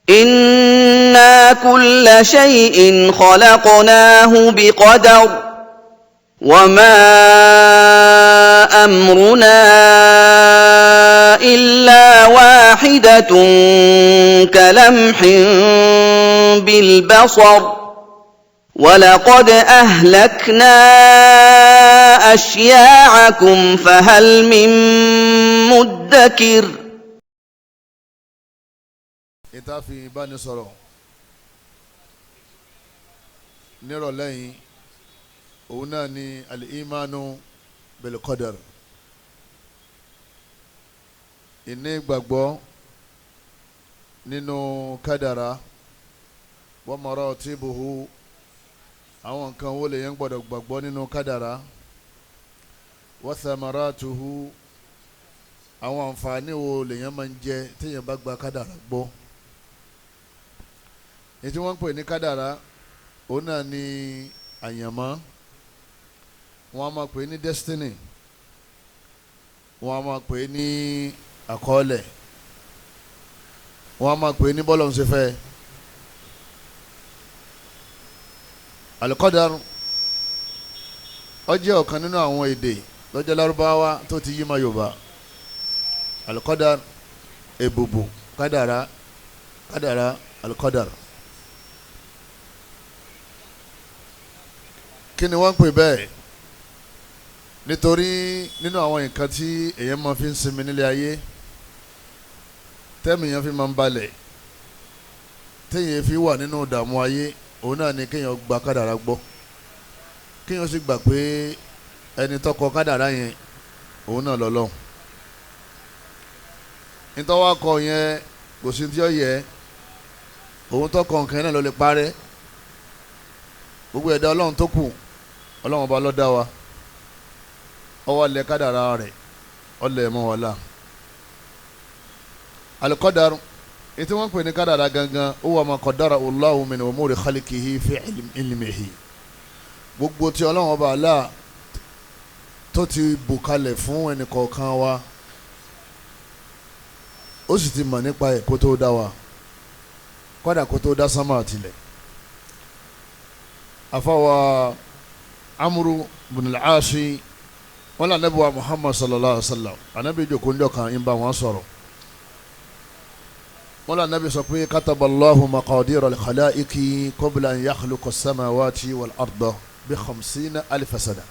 إنا كل شيء خلقناه بقدر وما أمرنا إلا واحدة كلمح بالبصر ولقد أهلكنا أشياعكم فهل من مدكر. Ìta fi ìbánisọ̀rọ̀ nírọ̀lẹ́ yìí, òun náà ni al-imanu bil-qadar, ìní ìgbàgbọ́ nínú kádàrá, wa maratibuhu, àwọn nǹkan wo lè yẹn gbọ́dọ̀ gbàgbọ́ nínú kádàrá, wa thamaratuhu, àwọn àǹfààní wo lè yẹn máa ń jẹ téèyàn bá gba kádàrá gbọ́. Èyí tí wọ́n ń pè ní kádàrá, òun náà ni àyànmọ́. Wọ́n á máa pè ní destiny, wọ́n á máa pè ní àkọọ́lẹ̀, wọ́n á máa pè ní bọ́lọ̀ ń ṣe fẹ́. Al-qadar ó jẹ́ ọ̀kan nínú àwọn èdè lọ́jọ́ Lárúbáwá tó ti yí ma Yorùbá. Al-qadar, èbùbù, kádàrá, kádàrá, al-qadar. Kí ni wọ́n ń pè bẹ́ẹ̀? Nítorí nínú àwọn nǹkan tí èèyàn máa fi ń sinmi nílé ayé, tẹ́mi èèyàn fi máa ń balẹ̀, téèyàn fi wà nínú ìdààmú ayé, òun náà ni kéèyàn gba kádàrá gbọ́, kéèyàn sì gbà pé ẹni tó kọ kádàrá yẹn, òun náà lọ́lọ́hun. Nítorí wàá kọ yẹn, kò sí tí ó yẹ, òun tó kọ nǹkan náà ló lè parẹ́. Gbogbo ẹ̀dá Ọlọ́run tó kù, Ọlọ́run ọba ló dá wa, ó wá lẹ̀ kádàrá rẹ̀, ó lẹ̀ mọ́ wa la. Al-qadar, ètí wọ́n pè ní kádàrá gangan, ó wà ma qaddara Allahu min umuri khalqihi fi ilmihi. Gbogbo tí Ọlọ́run ọba Allah tó ti bù kalẹ̀ fún ẹnìkọ̀ọ̀kan wa, ó sì ti mọ̀ nípa ẹ̀ kó tó dá wa, kódà kó tó dá sánmà àtìlẹ̀. Afawa Amru bin al-Asi, wọn là nẹ́bí wa Muhammad sallallahu alaihi wa sallam, anabi jókòó njọ́ kan, ń bá wọn sọ̀rọ̀. Wọn là nẹ́bí sọ pé kataballahu maqadir al-khalaiqi qabla an yakhluqa as-samawati wal-arda bi 50,000 sana.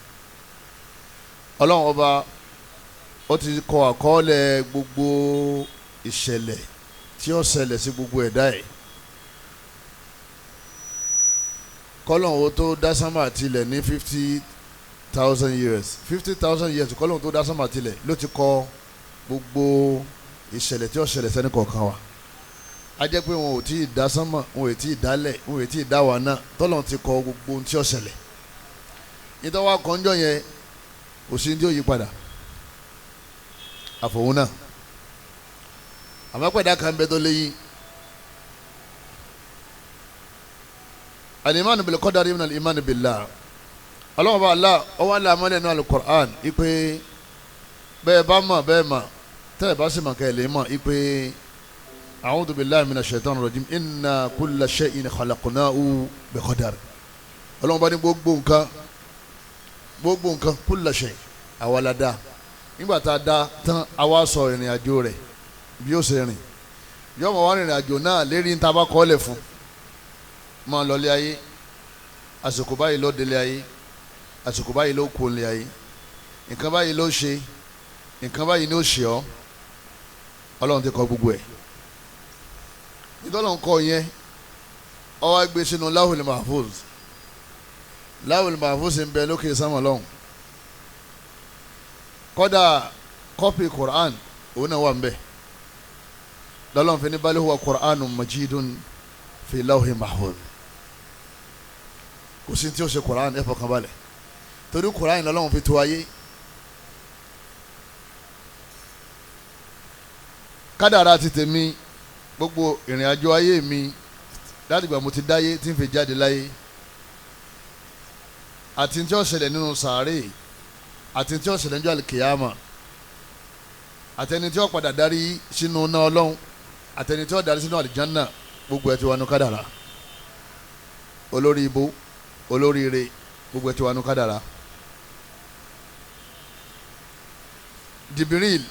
Ọlọ́run ọba ó ti kọ àkọọ́lẹ̀ gbogbo ìṣẹ̀lẹ̀ tí ó ṣẹlẹ̀ sí gbogbo ẹ̀dá ẹ̀, kọ́lọ́hún ó tó dá sánmà tilẹ̀ ní 50,000 years, 50,000 years kọ́lọ́hún tó dá sánmà tilẹ̀ ló ti kọ gbogbo ìṣẹ̀lẹ̀ tí ó ṣẹlẹ̀ sẹ́ni kọ̀ọ̀kan wa. A jẹ́ pé wọn ò tí ì dá sánmà, wọn ò tí ì dálẹ̀, wọn ò tí ì dá wa náà, tọ́lọ́hún ti kọ gbogbo ohun tí ó ṣẹlẹ̀. Nítorí wa kọ́njọ́ yẹn, kò sí ní tí ó yí padà àfọ̀hún náà. Àmọ́ pẹ̀dá kan bẹ tó léyìn. Al-imanu bil qadari min al-imani billah. Ọlọ́run bá Allah ọwọ́ aláàmọ́lẹ̀ nínú al-Qur'an ipe bẹ́ẹ̀ bá mọ̀ bẹ́ẹ̀ mọ̀, tẹ́ ẹ̀ bá sì mọ̀ kẹ́ ẹ̀ lè mọ̀ ipe a'udhu billahi minash shaitani rajim, inna kulla shay'in khalaqnahu bi qadar. Ọlọ́run bá ní gbogbo nǹkan, gbogbo nǹkan, kulla shay, àwa la dá. Nígbà tá a dá tán, àwa sọ ìrìn àjò rẹ̀ bí ó ṣe rìn, yọmọ wá rìnrìn àjò náà lérí ní ta bá kọ́ lẹ̀ fún máa lọlé ayé. Àsìkò báyìí ló délé ayé, àsìkò báyìí ló kú lé ayé, nǹkan báyìí ló ṣe, nǹkan báyìí ló ṣe ọ́. Ọlọ́run ti kọ gbogbo ẹ̀. Nítorí Ọlọ́run kọ yẹn, ó wá gbé sínú Lahul Mahfuz. Lahul Mahfuz ń bẹ lókè sánmọ̀ lọ́hùn. Kọ́dà kọ́pì Qur'an òun náà wà ń bẹ. Lọ́lọ́run fi ní bal huwa Qur'anun majidun fi lawhi mahfuz. Kò sí tí ó ṣe Qur'an, ẹ fọkàn balẹ̀, torí Qur'an lọ́lọ́run fi tó ayé. Kádàrá ti tèmi, gbogbo ìrìn àjò ayé mi láti ìgbà mo ti dáyé tí n fi jáde láyé, àti tí ó ṣẹlẹ̀ nínú sàárè, àti tí ó ṣẹlẹ̀ níjọ́ àlùkìyàmà, àtẹni tí ó padà darí sínú iná Ọlọ́run, àtẹni tí ó darí sínú àlìjánná, gbogbo ẹ̀ ti wà nù kádàrá. Olórí ibo, olórí ire, gbogbo ẹ̀ ti wà nù kádàrá. Jibril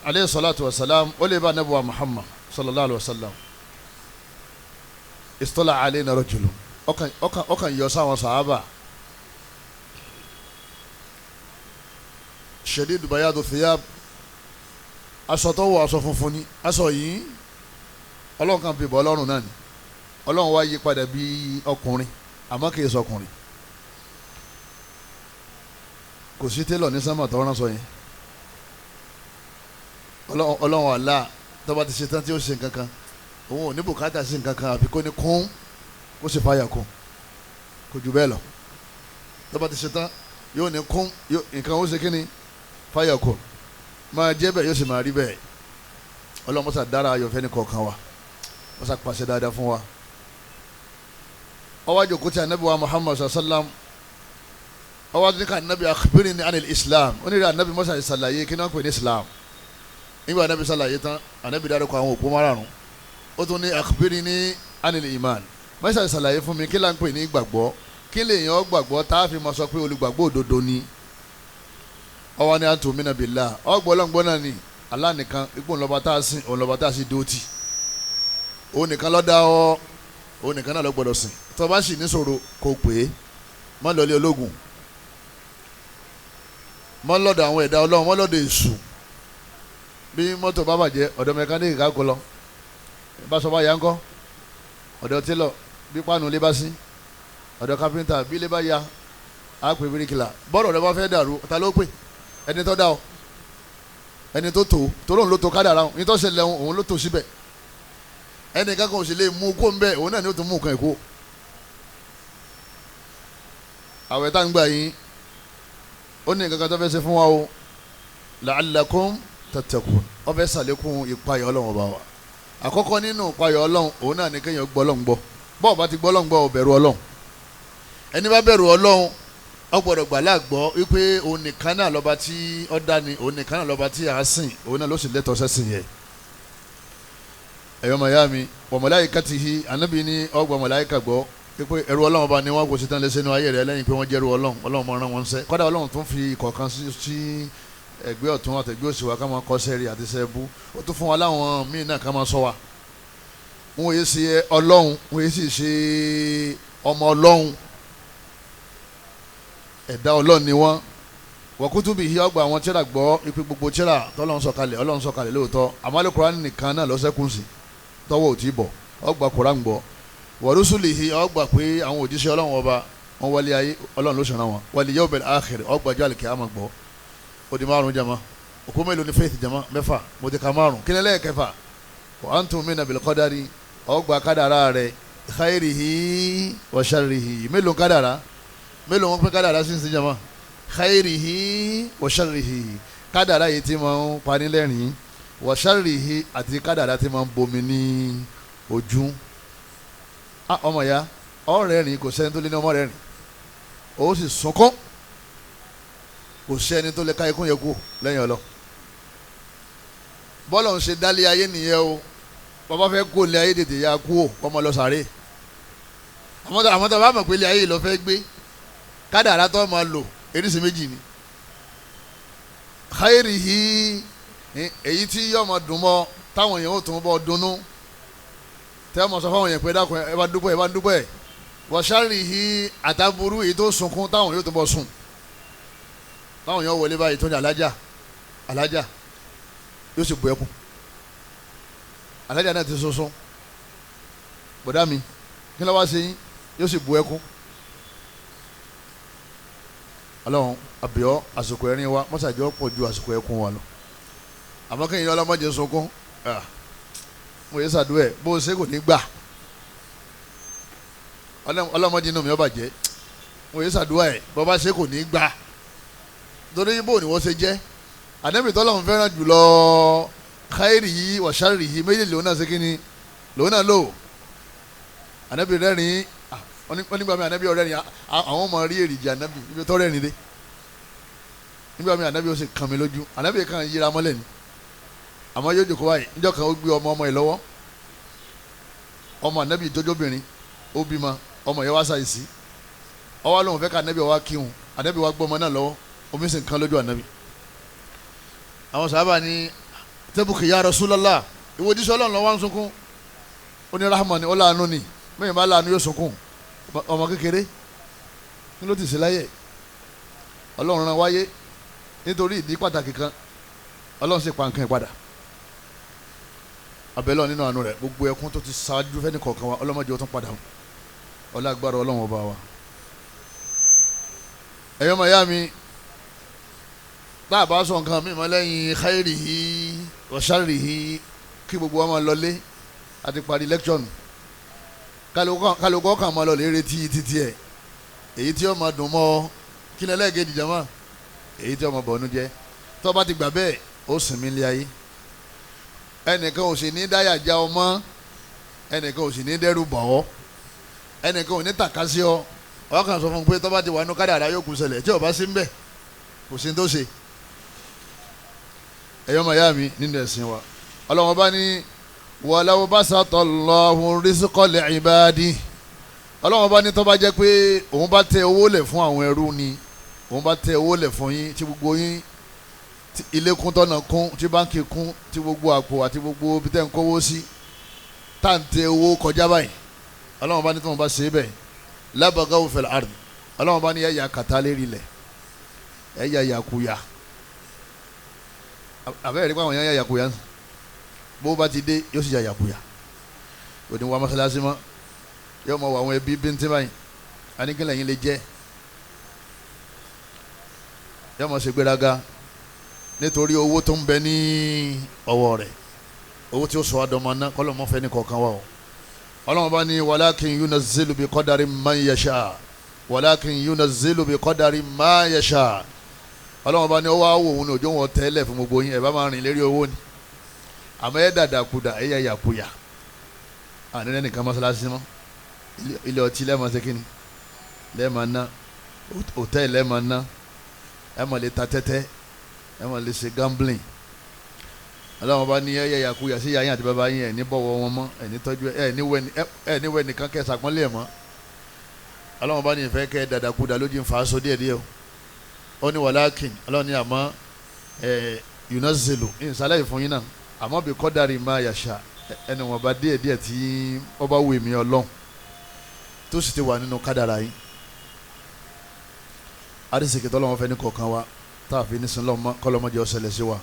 aleyhi salatu wa salam ó lè bá anabi wa Muhammad sallallahu alayhi wa sallam. Istala alayna rajulun, ọkàn yọ sáwọn sàhábà. Shadidu bayadu thiyab, aṣọ tó wọ aṣọ funfun ni, aṣọ yìí Ọlọ́run kan fi bọ́ Ọlọ́run náà ni. Ọlọ́run wá yí padà bí ọkùnrin, àmọ́ kì í sọkùnrin. Kò sí télọ̀ ní sánmà tó rán sọ yẹn. Ọlọ́run àlá tó bá ti ṣe tán tí ó ṣe nǹkan kan, òun ò ní bùkátà sí nǹkan kan àfi kó ní kún kó sì fàyà kún, kò jù bẹ́ẹ̀ lọ. Tó bá ti ṣe tán yóò ní kún, nǹkan ó ṣe kí ni fàyà kún, máa jẹ́ bẹ́ẹ̀ yóò sì máa rí bẹ́ẹ̀. Ọlọ́run mọ́sá dára ayọ̀fẹ́ ní kọ̀ọ̀kan wa, mọ́sá pàṣẹ dáadáa fún wa. Ó wá jókòó tí anabi wa Muhammad sallam, ó wá ní ká anabi akhbirni anil Islam, ó ní rí anabi mọ́sá ìsàlàyé kí ni wọ́n pè ní Islam. Nígbà anabi sàlàyé tán, anabi dárúkọ àwọn òpó márààrún. Ó tún ní akhbirni anil iman, mọ́sá ìsàlàyé fún mi kí là ń pè ní ìgbàgbọ́, kí lèèyàn gbàgbọ́ tá a fi máa sọ pé olùgbàgbọ́ òdodo ni. Ó wá ní antumina billah, ọgbọ́ ọlọ́ngbọ́n náà ni Allah nìkan, ipò ńlọba tá a sìn, òun lọba tá a sì dóòtì, òun nìkan ló dá ọ, òun nìkan náà ló gbọdọ̀ sìn. Tó bá sì níṣòro kò pé má lọlé ológun, má lọ́dọ̀ àwọn ẹ̀dá Ọlọ́run, má lọ́dọ̀ èṣù. Bí mọ́tò bá bàjẹ́, ọ̀dọ̀ mẹkáníìkì ká kó lọ, bá sọ bá yá ńkọ́, ọ̀dọ̀ télọ̀, bí páànù lé bá sí, ọ̀dọ̀ kápẹ́ńtà, bí lé bá ya, á pè bíríkìlà. Bọ́ọ̀rọ̀ rẹ bá fẹ́ dàrú, ta ló pè? Ẹni tó dá ọ, ẹni tó tó tó lóun ló tó kádàrá òun, ní tó ṣẹlẹ̀ òun ló tó síbẹ̀. Ẹnì kankan ò sì lè mú kó ń bẹ, òun náà ni ó tún mú nǹkan ẹ̀kọ́. Àwẹ̀ tá ń gbà yín, ó ní nǹkan kan tó fẹ́ ṣe fún wa o, la'allakum tattaqun, ó fẹ́ ṣàlékún ìpayà Ọlọ́run ọba wa. Àkọ́kọ́ nínú ìpayà Ọlọ́run, òun náà ni kéèyàn gbọ́ Ọlọ́run gbọ́. Bọ́ọ̀ bá ti gbọ́ Ọlọ́run gbọ́, ó bẹ̀rù Ọlọ́run. Ẹni bá bẹ̀rù Ọlọ́run, ó gbọ́dọ̀ gbà láàgbọ́ wípé òun nìkan náà lọ́ba tí ó dá ni, òun nìkan náà lọ́ba tí a sìn, òun náà ló sì lẹ́tọ̀ọ́ sẹ́sìn yẹn. Ẹ̀yọ́ mayami wa malaikatihi, anabi ní ọgbà màláíkà gbọ́ pé ẹrú Ọlọ́run ọba ni wọ́n kò sí tán lẹ́sẹ̀ inú ayé rẹ̀ lẹ́yìn pé wọ́n jẹ́rú Ọlọ́run. Ọlọ́run máa rán wọn ṣẹ́. Kọ́dà Ọlọ́run tún fi ìkọ̀kan sí ẹgbẹ́ ọ̀tún àtẹ̀gbẹ́ òsì wa ká máa kọ́ sẹ́rí àti sẹ́bú. Ó tún fún wa láwọn míì náà ká máa sọ wa. Wọ́n yé ṣe Ọlọ́run, wọ́n yé sì ṣe ọmọ Ọlọ́run, ẹ̀dá Ọlọ́run ni wọ́n. Wa kutubihi, ọgbà àwọn tírà gbọ́ ipe gbogbo tírà tọ́lọ́run sọ̀kalẹ̀, Ọlọ́run sọ̀kalẹ̀ lóòótọ́, àmọ́ Al-Qur'an nìkan náà lọ́sẹ̀kùn sí tọ́wọ́ ò tí bọ̀, ọgbà Kùránì gbọ́. Wa rusulihi, ọgbà pé àwọn òjíṣẹ́ Ọlọ́run ọba wọn wọlé ayé, Ọlọ́run ló ṣèrànwọ́ wọn. Wal yawmil akhir, ọgbà ọjọ́ àlùkìyámà gbọ́. Ó di márùn jama. Òkú mélòó ni faith jama? Mẹ́fà. Mo ti ka márùn. Kí ni lẹ́ẹ̀kẹfà? Wa antum bil qadari, ọgbà kádàrá rẹ̀, khairihi wa sharrihi. Mélòó kádàrá? Mélòó wọn pín kádàrá sí sí jama? Khairihi wa sharrihi, kádàrá yìí ti máa ń panilẹ́rìn, wa sharrihi, àti kádàrá ti máa ń bomi ní ojú. Ọmọ ya ọ̀rẹ́ rìn, kò sẹ́ni tó lé ní ọmọ rẹ̀ rìn, ó sì sunkún, kò sẹ́ni tó lè ká ikú yẹn kú lẹ́yìn ọlọ́. Bọ́lọ̀ ń ṣe dálé ayé nìyẹn o. Bàbá fẹ́ kó lé ayé tètè ya kú o, kọ́mọ lọ sàré. Àmọ́ tó bá mọ̀ pé lé ayé lọ fẹ́ gbé, kádàrá tó máa lò eréṣin méjì ni. Khairihi, èyí tí yóò máa dùn mọ́ táwọn èèyàn ó tún bọ́ dunnú, tẹ́ ọmọ sọ fáwọn èèyàn pé dákun ẹ bá dúpẹ́, ẹ bá dúpẹ́. Wa sharrihi, àtàbúrú èyí tó sunkún táwọn yóò tún bọ́ sùn, táwọn èèyàn wọlé báyìí tó ní alájà alájà, yóò sì bu ẹkún. Alájà náà ti sunsun, bọ̀dá mi kí ló wá ṣe yín? Yóò sì bu ẹkún. Ọlọ́run àbíọ́, àsìkò ẹ̀rín wa mọ́sàájọ́ pọ̀ ju àsìkò ẹkún wa lọ. Àmọ́ kí ẹ̀yin ọlọ́mọdé sunkún, mo yẹ sàdúrà ẹ̀ bó o ṣe kò ní gbà. Ọlọ́mọdé inú mi ó bàjẹ́, mo yẹ sàdúrà ẹ̀ bó bá ṣe kò ní gbà. Torí bó ni wọ́n ṣe jẹ́ ànábì tọ́lọ́run fẹ́ràn jùlọ, khairihi wa sharrihi, méjèèjì lòun náà ṣe kíni lòun náà lò. Ànábì rẹ́rìn, wọ́n nígbà mi ànábì ọ̀rẹ́rìn, àwọn ọmọ rí èrìjì ànábì ibi tó rẹ́rìn dé. Nígbà mi ànábì ó sì kàn mí lójú, ànábì kan yíra mọ́lẹ̀ ni, àmọ́ yóò jòkó báyìí. Níjọ́ kan ó gbé ọmọ ọmọ yìí lọ́wọ́, Ọmọ anabi jọjọbìnrin ó bímọ, ọmọ yẹn wá ṣàìsí, ọwọ́ lòun fẹ́ ká anabi wá kírun, anabi wá gbọ́ ọmọ náà lọ́wọ́, omi sì ń kan lójú anabi. Àwọn sábà ní tẹ́bùkì ya Rasulullah, ìwọ jíṣẹ́ Ọlọ́run lọ́wọ́ ń sunkún. Ó ní rahman ni, ó láàánú ni, mẹ́yìn bá láàánú yóò sunkún. Ọmọ kékeré ní ló ti ṣe láyè, Ọlọ́run rán wáyé nítorí ìdí pàtàkì kan, Ọlọ́run sì pa nǹkan ìpadà. Abẹ́lẹ́ nínú àánú rẹ̀, gbogbo ẹkún tó ti ṣáájú fẹ́ni kọ̀ọ̀kan wa, ọlọ́mọdé ó tún padà ọlágbára Ọlọ́run ọba wa. Ẹ̀yọ́ màyá mi, tá a bá sọ nǹkan mímọ́ lẹ́yìn khairihi wa sharrihi, kí gbogbo wa máa lọlé, àti parí lẹ́kṣọ̀nù. Kálukọ́ kan máa lọ lè retí títí ẹ̀, èyí tí ó máa dùn mọ́ ọ, kí ni ẹlẹ́ẹ̀kejì jama, èyí tí ó máa bọ̀ọ́nú jẹ́. Tó bá ti gbà bẹ́ẹ̀, ó sinmi lé ayé. Ẹnìkan ò sì ní dáyà já ọ mọ́, ẹnìkan ò sì ní dẹ́rù bà ọ́, ẹnìkan ò ní tàka sí ọ. Ọ kàn sọ fún un pé tó bá ti wà nú kádàrá yóò kú ṣẹlẹ̀, tí ó bá sí ń bẹ̀ kò sí tó ṣe. Ẹ̀yọ́ màyá mi nínú ẹ̀sìn wa, Ọlọ́run bá ní walaw basatallahu rizqa li'ibadi. Ọlọ́run bá ní tó bá jẹ́ pé òun bá tẹ owó lẹ̀ fún àwọn ẹrú ni, òun bá tẹ owó lẹ̀ fún yín, tí gbogbo yín ilé kún tọ́nà kún, tí báńkì kún, tí gbogbo àpò àti gbogbo ibi tẹ́ ń kówó sí, tá à ń tẹ owó kọjá báyìí. Ọlọ́run bá ní tí wọ́n bá ṣe é bẹ́ẹ̀, labagaw fil ard, Ọlọ́run bá ní ẹ̀yà kàtá lérí lẹ̀, ẹ̀yà yàkuyà. Àbẹ́rẹ́ rí pé àwọn yẹn yàkuyà bó bá ti dé yóò sì yàkuyà. Òní wa mọ́sálásí mọ́, yóò mọ àwọn ẹbí bíntín báyìí, aníkìlẹ̀ yín lè jẹ́, yóò mọ̀ ṣe gbéraga nítorí owó tó ń bẹ ní ọwọ́ rẹ̀, owó tí ó sọ àdọ́mọ náà kọ́lọ́mọ́ fẹ́ ní kọ̀ọ̀kan wa o. Ọlọ́run bá ní walakin yunazzilu bi qadari man yasha, walakin yunazzilu bi qadari ma yasha. Ọlọ́run bá ní ọwọ́ àwọ̀ òun ní òjò wọn tẹ́lẹ̀ fún gbogbo yín, ẹ̀ bá máa rìn lérí owó ni, àmọ́ ẹ̀ dàdàkudà ẹ̀ yà yàkuyà. Àní nìkan mọ́sálásí mọ́, ilé ọtí lẹ́ẹ̀ma ṣe kíni lẹ́ẹ̀ma ná, hòtẹ́ẹ̀lì lẹ́ẹ̀ma ná, ẹ̀ mọ̀ lè ta tẹ́tẹ́, ẹ̀ mọ̀ lè ṣe gambling. Ọlọ́run bá ní ẹ̀yẹ yàkuyà sí yàyín àti bàbá yín, ẹ̀ ní bọ̀wọ̀ wọn mọ́, ẹ̀ ní tọ́jú ẹ̀ ní wẹ̀ nìkan kẹ́ sàpọ́nlé ẹ̀ mọ́. Ọlọ́run bá ní ìfẹ́ kẹ́ dàdàkudà lójú ń fa aṣọ díẹ̀díẹ̀ o. Ó ní wàlákìn, Ọlọ́run ní àmọ́ ẹ̀ yunazzilu ìsàlẹ̀ ìfún yín náà, àmọ́ bí kọ́dárì máa yàṣà, ẹni wọn bá díẹ̀díẹ̀ tí wọ́n bá wù mí Ọlọ́run tó sì ti wà nínú kádàrá yín. Àdìsíkì tọ́lọ́wọ́n fẹ́ ní kọ̀ọ̀kan wa tá a fi ní sin lọ́mọ kọ́lọ́mọdé ọ̀sẹ̀lẹ̀ sí wa.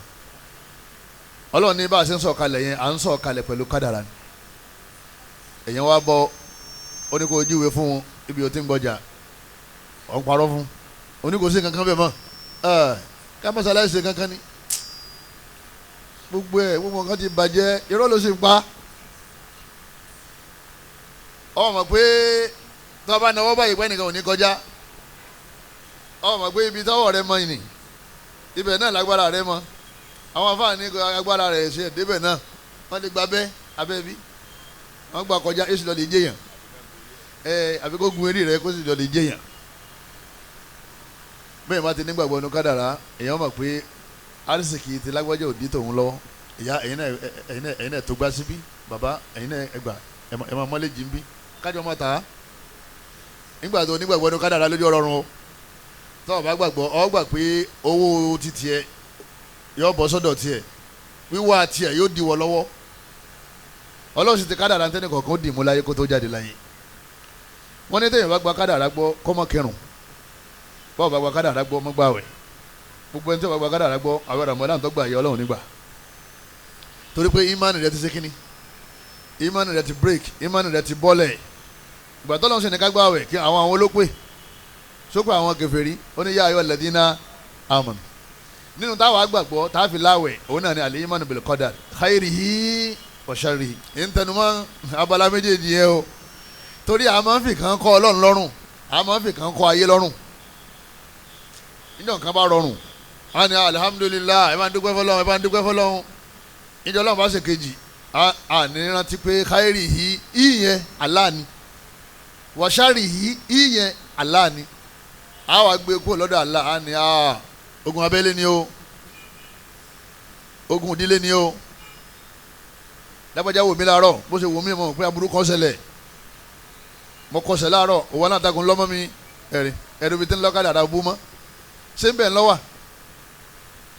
Ọlọ́run ní bá a ṣe ń sọ̀kalẹ̀ yẹn, à ń sọ̀kalẹ̀ pẹ̀lú kádàrá ni. Èyàn wá bọ ó ní kó ojúwe fún ibi ò ti ń gbọjà, ọ̀ ń parọ́ fún, ó ní kò sí kankan bẹ́ẹ̀ mọ́, ẹ̀ ká mọ́sálásí kankan ni, gbogbo ẹ̀ gbogbo nǹkan ti bàjẹ́, irọ́ ló sì ń pa. Ọ mọ̀ pé tó bá náwó báyìí pẹ́ nìkan ò ní kọjá, ọ mọ̀ pé ibi tọ́wọ́ rẹ mọ ìní ibẹ̀ náà lágbára rẹ mọ. Àwọn afáàní agbára rẹ̀ ṣe débẹ̀ náà, wọ́n lè gba abẹ́ abẹ́ bí wọ́n gba kọjá, èsì lọ́ọ́ lè jẹyàn, ẹ àbí kó gun eré rẹ kó sì lọ́ọ́ lè jẹyàn. Bẹ́ẹ̀ má ti nígbàgbọ́ inú kádàrá, èèyàn mọ̀ pé arísìkì ti lágbájá òdì tòun lọ́wọ́. Ìyá ẹ̀yin náà tó gbá síbí, bàbá ẹ̀yin náà ẹgbà ẹ̀ máa mọ́lé jì ń bí kájọ máa tà á. Nígbà tó nígbàgbọ́ inú kádàrá lójú ọ̀rọ̀ o, tó o bá gbàgbọ́ ọ gbà pé owó ti tiẹ̀ yóò bọ́ sọ́dọ̀ tiẹ̀, wíwá tiẹ̀ yóò di wọ́ lọ́wọ́. Ọlọ́run sì ti kádàrá ntẹ́ni kọ̀ọ̀kan ó dì mú láyé kó tó jáde láyé. Wọ́n ní tẹ̀yìn bá gba kádàrá gbọ́ kọ́mọ kẹrùn, báwo bá gba kádàrá gbọ́ mọ́ gbàwẹ̀. Gbogbo ẹni tí wọ́n bá gba kádàrá gbọ́ àwọn Ramadan tó gbà yẹ Ọlọ́run nígbà, torí pé ìmánì rẹ ti ṣe kíni, ìmánì rẹ ti break, ìmánì rẹ ti bọ́lẹ̀. Ìgbà tó lọ́n sì ní ká gbàwẹ̀ kí àwọn olópè sópè àwọn kèfèrí, ó ní yá ayọ̀ alladhina amanu. Nínú táwa gbàgbọ́ tá a fi láwẹ̀ òun náà ni al-imanu bil qadar khairihi wa sharrihi. Ìntẹnumọ́ abala méjèèjì yẹn o, torí a máa ń fi kan kọ́ Ọlọ́run lọ́rùn, a máa ń fi kan kọ́ ayé lọ́rùn. Níjọ́ nǹkan bá rọrùn a ní alihamudulilayi, ẹ bá ń dúpẹ́ fọlọ́run, ẹ bá ń dúpẹ́ fọlọ́run. Níjọ́ Ọlọ́run bá ṣe kejì, a ní rántí pé khairihi ìyẹn Allah ni, wa sharrihi ìyẹn Allah ni. A wá gbé kúrò lọ́dọ̀ Allah, a ní ogun abẹ́lé ni o, ogun ìdílé ni o. Lágbájá wò mí láàárọ̀, bó ṣe wò mí mọ̀ pé aburú kan ṣẹlẹ̀. Mo kọsẹ̀ láàárọ̀, òwò aláǹtakùn lọ́mọ mi, ẹ̀rìn ẹ̀rù mi ti ń lọ kádàrá bú mọ́. Ṣé ń bẹ̀ ń lọ́wà?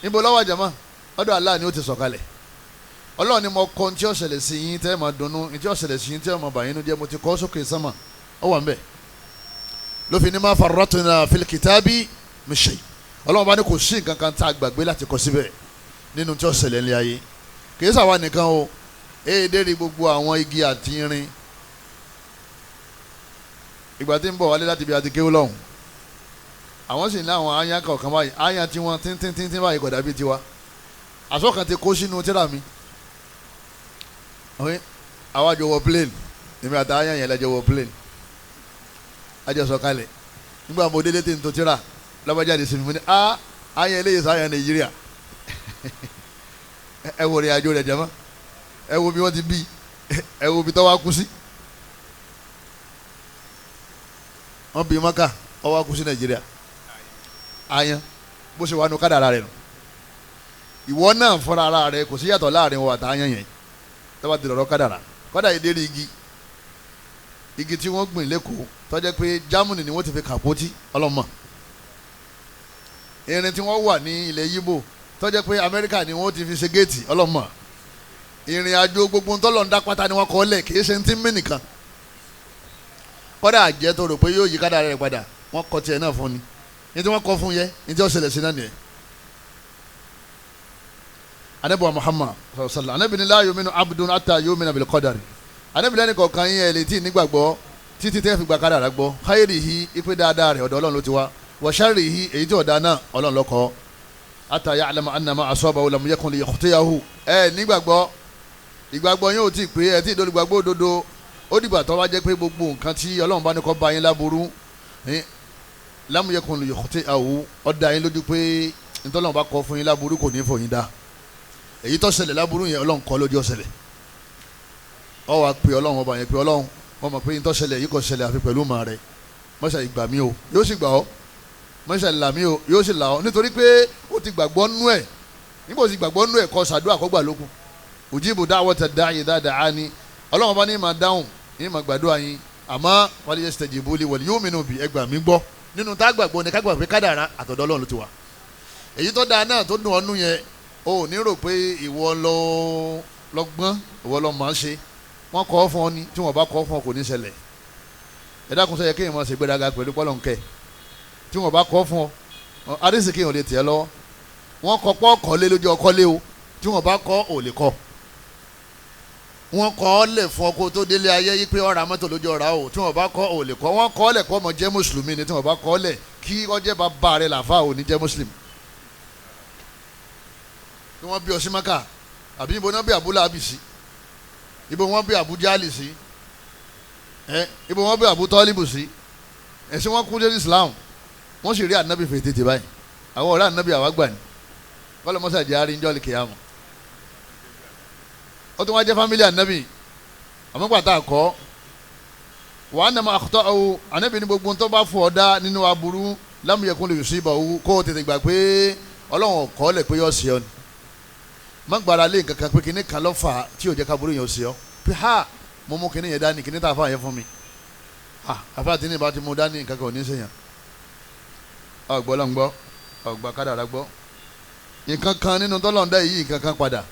Níbo lọ́wà jàmá? Ọ̀dọ̀ Allah ni ó ti sọ̀kalẹ̀. Ọlọ́run ni mo kọ ntí ó ṣẹlẹ̀ sí yín tẹ́ ẹ máa dunnú, ntí ó ṣẹlẹ̀ sí yín tẹ́ ẹ máa bà yín nú jẹ́, mo ti kọ sókè sánmà, ó wà ń bẹ̀. Lófin ní ma farratna fil kitabi min shay. Ọlọ́run bá ní kò sí nǹkan kan tá a gbàgbé láti kọ síbẹ̀ nínú tí ó ṣẹlẹ̀ ní ayé. Kì í ṣàwa nìkan o, èédérí gbogbo àwọn igi àti irin. Ìgbà tí ń bọ̀ wálé láti ibi àti kéwú lọ́hùn, àwọn sì ní àwọn aáyán kọ̀ọ̀kan báyìí, aáyán tí wọ́n tíntín báyìí kò dàbí tiwa. Àsọ̀kan ti kó sínú tírà mi. Àwa jọ wọ plane, èmi àti aáyán yẹn la jọ wọ plane, a jọ sọ̀kalẹ̀. Nígbà mo délé tí n tó tírà lọ́bàjáde sí mi, mo ní a aáyán eléyìí sọ aáyán Nàìjíríà. Ẹ wo ìrìn àjò rẹ̀ jẹ́mọ́, ẹ wo bí wọ́n ti bí, ẹ wo bí tọ́wọ́ kú sí. Wọ́n bí Maka, ó wá kú sí Nàìjíríà. Aáyán bó ṣe wà nù kádàrá rẹ̀ nù. Ìwọ náà fúnra ara rẹ̀ kò sí yàtọ̀ láàrin wọn àtàyàn yẹn tó bá ti lọ́rọ̀ kádàrá. Kọ́dà yìí dérí igi, igi tí wọ́n gbìn lẹ́kọ̀ọ́ tó jẹ́ pé Germany ni wọ́n ti fi kàpótí ọlọ́mọ. Irin tí wọ́n wà ní ilẹ̀ Yíbò tó jẹ́ pé Amẹ́ríkà ni wọ́n ti fi ṣe géètì ọlọ́mọ. Ìrìn àjò gbogbo ńtọ́lọ̀ ń dá pátá ni wọ́n kọ́ lẹ̀, kì í ṣe ti ń mí nìkan. Kọ́dà àjẹ́ tó rò pé yóò yí kádàrá rẹ̀ padà, wọ́n kọ́ tiẹ̀ náà fún ni. Ní tí wọ́n kọ́ fún yẹ, ní tí wọ́n ṣẹlẹ̀ sí náà nìyẹn. Anabi wa Muhammad sallallahu anabi ni la yuminu abdun ata yumina bil qadari. Anabi lẹ́ni kọ̀ọ̀kan yín ẹ̀ lè tí nígbàgbọ́ títí tẹ́ fi gba kádàrá gbọ́. Khairihi, ipe dáadáa rẹ̀ ọ̀dọ̀ Ọlọ́run ló ti wá. Wa sharrihi, èyí tí ọ̀dà náà Ọlọ́run ló kọ. Ata ya'lama anna ma asabahu lam yakun liyukhtiyahu. Ẹ nígbàgbọ́, ìgbàgbọ́ yín ò tí ì pé, ẹ tí ì dolùgbàgbọ́ òdodo. Ó dìgbà tó wá jẹ́ pé gbogbo nǹkan tí Ọlọ́run bá ní kó bá yín láburú, lam yakun liyukhtiyahu, ó dá yín lójú pé ntọ́lọ́run bá kọ fún yín láburú kò ní fò yín dá. Èyí tó ṣẹlẹ̀ láburú yẹn Ọlọ́run kọ́ lójú ọ̀ṣẹlẹ̀. Ọ wá pé Ọlọ́run ọba yẹn pé Ọlọ́run wọ́n mọ̀ pé yín tó ṣẹlẹ̀ yìí kò ṣẹlẹ̀ àfi pẹ̀lú màá rẹ̀. Mọ́ṣá ìgbà mi o, yóò sì gbà ọ́. Mọ́ṣá ìlà mi o, yóò sì là ọ́. Nítorí pé ó ti gbàgbọ́ nú ẹ̀. Nígbà ó ti gbàgbọ́ nú ẹ̀ kọ́ ṣàdúrà kó gbà lókun. Ujibu da'wata da'i idha da'ani. Ọlọ́run ọba ní máa dáhùn, ní máa gbàdúrà yín. Àmọ́ wal yastajibu li wal yu'minu bi, ẹ gbà mí gbọ́. Nínú tá gbàgbọ́ ni ká gbà pé kádàrá àtọ̀dọ̀ Ọlọ́run ló ti wà. Èyí tó dáa náà tó dùn ọ́nú yẹn, o ò ní rò pé ìwọ lọ lọ́gbọ́n, ìwọ lọ máa ṣe. Wọ́n kọ́ fún ọ ni, tí wọ́n bá kọ́ fún ọ kò ní ṣẹlẹ̀. Ẹ dákun, sọ yẹ kéèyàn máa ṣe gbéraga pẹ̀lú pọ́lọ́nkẹ́. Tí wọ́n bá kọ́ fún ọ, adéṣe kéèyàn lè tiẹ̀ lọ́wọ́. Wọ́n kọ́ pọ́ kọ́ lé lójú ọkọ́ lé o, tí wọ́n bá kọ́ ò lè kọ́. Wọ́n kọ́ lè fún ọ kó tó délé ayé yí pé ọ̀rà mọ́tò lójú ọ̀rà o, tí wọ́n bá kọ́ ò lè kọ́. Wọ́n kọ́ lẹ̀ kọ́ ọmọ jẹ́ mùsùlùmí ni, tí wọ́n bá kọ́ lẹ̀ kí ọjẹ́ bá bá rẹ̀ làfà ò ní jẹ́ mùsùlùmí. Bí wọ́n bí ọsí Maka, àbí ibo náà bí Abu Lahabi sí, ibo wọ́n bí Abu Jali sí, ibo wọ́n bí Abu Tọ́líbù sí, ẹ̀sìn wọn kú dé Islam, wọ́n sì rí ànábì fètè báyìí. Àwọn ọ̀rẹ́ ànábì àwa gbà ní kọ́lọ́ mọ́sá jẹ́ àárín jọ́lì kìyàmù. Ó tún wá jẹ́ fámílì ànábì, àmọ́ pàtà kọ́ wà á nàmọ́ àkútọ́ ọ̀hún. Ànábì ní gbogbo tó bá fún ọ dá nínú aburú lam yakun li yusibahu, kó o tètè gbà pé Ọlọ́run kọ́ lẹ̀ pé yọ sí ọ ni. Má gbára lé nǹkan kan pé kíní kan ló fà á tí ò jẹ́ káburú yẹn ò sí ọ. Pé ha, mo mú kíní yẹn dání, kíní tá a fà yẹn fún mi. Ha, àfa tí ní bá ti mú dání, nǹkan kan ò ní sèyàn. Ọ̀gbọ́ ló ń gbọ́, ọ̀gbà kádàrá gbọ́. Nǹkan kan nínú tọ́lọ́ndà yìí, nǹkan kan padà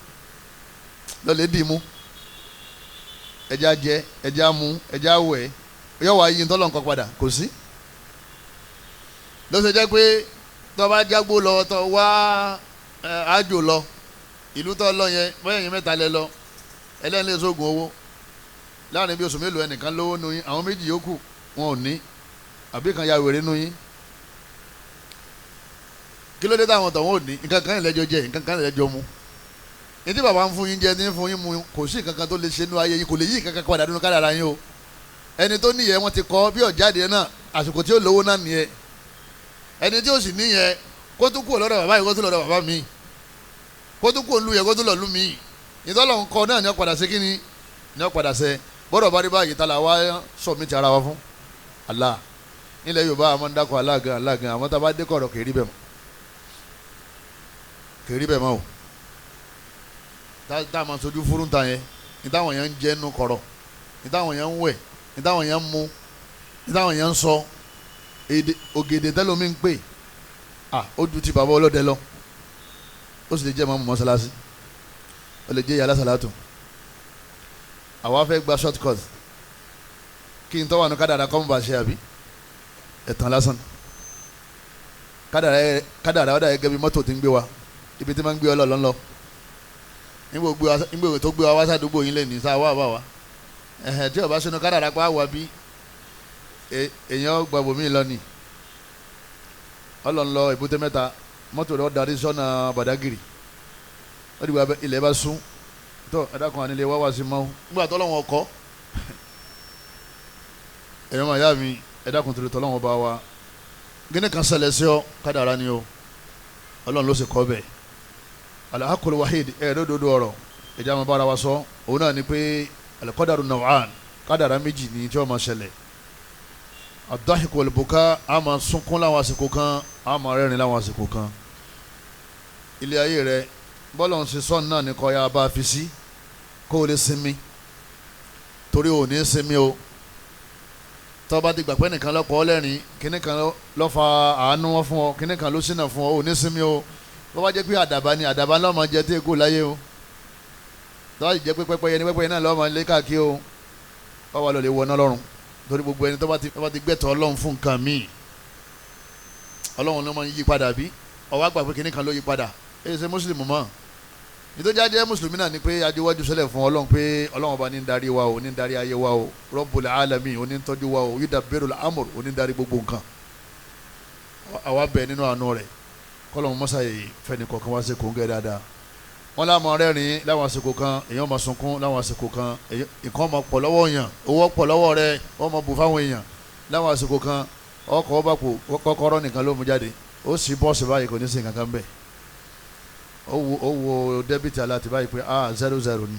lọ́lẹ̀ dì mú. Ẹja jẹ, ẹja mú, ẹja wẹ̀, yọ wá yí tọ́lọ̀ nǹkan padà, kò sí. Ló ṣe jẹ́ pé tó bá jágbó lọ, tó wá àjò lọ, ìlú tó lọ yẹn, bóyá ẹ̀yin mẹ́ta lẹ lọ, ẹlẹ́ni lè sóògùn owó. Láàrin bí oṣù mélòó ẹnìkan lówó nu yín, àwọn méjì yòókù wọn ò ní, àbí kan ya wèrè nu yín. Kí ló dé táwọn tọ̀wọ́n ò ní? Nǹkan kan ìlẹ́jọ́ jẹ, nǹkan kan ìlẹ́jọ́ mu. Ní tí bàbá ń fún yín jẹ, ní fún yín mu, kò sí nǹkan kan tó lè ṣe nínú ayé yín, kò lè yí nǹkan kan padà nínú kádàrá yín o. Ẹni tó níyẹn wọ́n ti kọ́ bí ọ̀jáde náà, àsìkò tí ó lówó náà nìyẹn. Ẹni tí ó sì níyẹn, kó tún kúrò lọ́dọ̀ bàbá yìí, kó tún lọ́dọ̀ bàbá mi, kó tún kúrò lù yẹn, kó tún lọ lù mí. Ìtọ́lọ̀ ń kọ náà ni ó padà ṣe kíni, ni ó padà ṣe. Bọ́dọ̀ bá rí báyìí, ta la wá sọ mí ti ara wa fún Allah. Nílẹ̀ Yorùbá àwọn ń dákọ̀ Allah gan, Allah gan, àwọn tá a bá dé kọ̀rọ̀ kì í rí bẹ́ẹ̀ mọ́, kì í rí bẹ́ẹ̀ mọ́ o. Tá a máa sojú fúrú ta yẹn, ní táwọn èèyàn ń jẹ nínú kọ̀rọ̀, ní táwọn èèyàn ń wẹ̀, ní táwọn èèyàn ń mu, ní táwọn èèyàn ń sọ, èdè ògèdè tẹ́lómi ń pè, à ó ju ti bàbá ọlọ́dẹ lọ. Ó sì lè jẹ́ mọ́mú mọ́sálásí, ó lè jẹ́ ìyá alásàlátù. Àwa fẹ́ gba short cut kí n tọ́wọ́ àánú kádàrá kọ́ mọ́ bá ṣe àbí ẹ̀tàn lásán. Kádàrá ọ̀dà gẹ́gẹ́ bí mọ́tò tí ń gbé wa, ibi tí máa ń gbé ọ lọ lọ nígbà tó gbé wa wá sádùúgbò yín lẹ́nu sáà wà bá wa ẹ̀hẹ̀ tí ó bá sínú kádàrá pa wà bí èèyàn gbàgbọ́ mi lọ ni. Ọlọ́nlọ èbúté mẹ́ta, mọ́tò rẹ̀ darí sọ́nà Bàdágìrì, ó dìgbà ilẹ̀ bá sún tó ẹ̀dá kan ànílé wá wá sí mọ́ nígbà tó lọ́wọ́ kọ́. Ẹ̀yọ́ máa yá mi, ẹ̀dá kan torí tọ́lọ́wọ́ bá wa, gíní kan ṣẹlẹ̀ sí ọ, kádàrá ni o, Ọlọ́run ló sì kọ́ bẹ́ẹ̀. Al-haqqul wahid, ẹ̀rọ dodo ọ̀rọ̀ ìjà máa bára wa sọ, òun náà ni pé al-qadaru naw'an, kádàrá méjì ni tí wọ́n máa ṣẹlẹ̀. Ad-dahiku wal-buka, a máa sunkún láwọn àsìkò kan, a máa rẹ́rìn láwọn àsìkò kan. Ilé ayé rẹ bọ́lọ̀ ń ṣe sọ́ọ̀nù náà ní kọ́ ya bá a fi sí kó o lè sinmi, torí o ò ní sinmi o. Tó bá ti gbà pé nìkan lọ́pọ̀ ọlẹ́rìn, kíní kan ló fa àánú wọn fún ọ, kíní kan ló ṣìnà fún ọ, ò ní sinmi o. Bó bá jẹ́ pé àdàbà ni àdàbà lọ́mọ jẹ tí èkó láyé o. Tó bá jẹ́ pé pẹ́pẹ́yẹ ni pẹ́pẹ́yẹ náà lọ́mọ lé káàkiri o, wọ́n wà lọ́lẹ̀ wọná lọ́rùn. Torí gbogbo ẹni tó bá ti gbẹ̀tọ̀ Ọlọ́run fún nǹkan míì, Ọlọ́run ló máa ń yí padà bí ọwọ́ àgbà pé kíní kan ló yí padà. Èyí ṣe mùsùlùmí mọ́. Nítorí ajẹ́ mùsùlùmí náà ni pé adéwájú sẹ́lẹ̀ fún Ọlọ́run pé Ọlọ́run ọba ní ń darí wa o, ní ń darí ayé wa o, Rabbul alamin, o ní ń tọ́jú wa o, yudabbirul amr, o ní ń darí gbogbo nǹkan. Àwa bẹ̀ nínú àánú rẹ̀, kọ́lọ́mù mọ́sá yìí fẹ́ni kọ̀ọ̀kan wá sí kòńgẹ́ dáadáa. Wọ́n láwọn rẹ́rìn láwọn àsìkò kan, èèyàn máa sunkún láwọn àsìkò kan, nǹkan máa pọ̀ lọ́wọ́ èèyàn, owó pọ̀ lọ́wọ́ rẹ̀, wọ́n máa bù fáwọn èèyàn láwọn àsìkò kan. Ọkọ̀ ọba kò kọ́kọ́rọ́ nìkan ló mú jáde, ó sì bọ́ọ̀sì báyìí kò ní sí nǹkan kan bẹ́ẹ̀. Ó wo dẹ́bìtì aláàtì báyìí pé 0-0 ni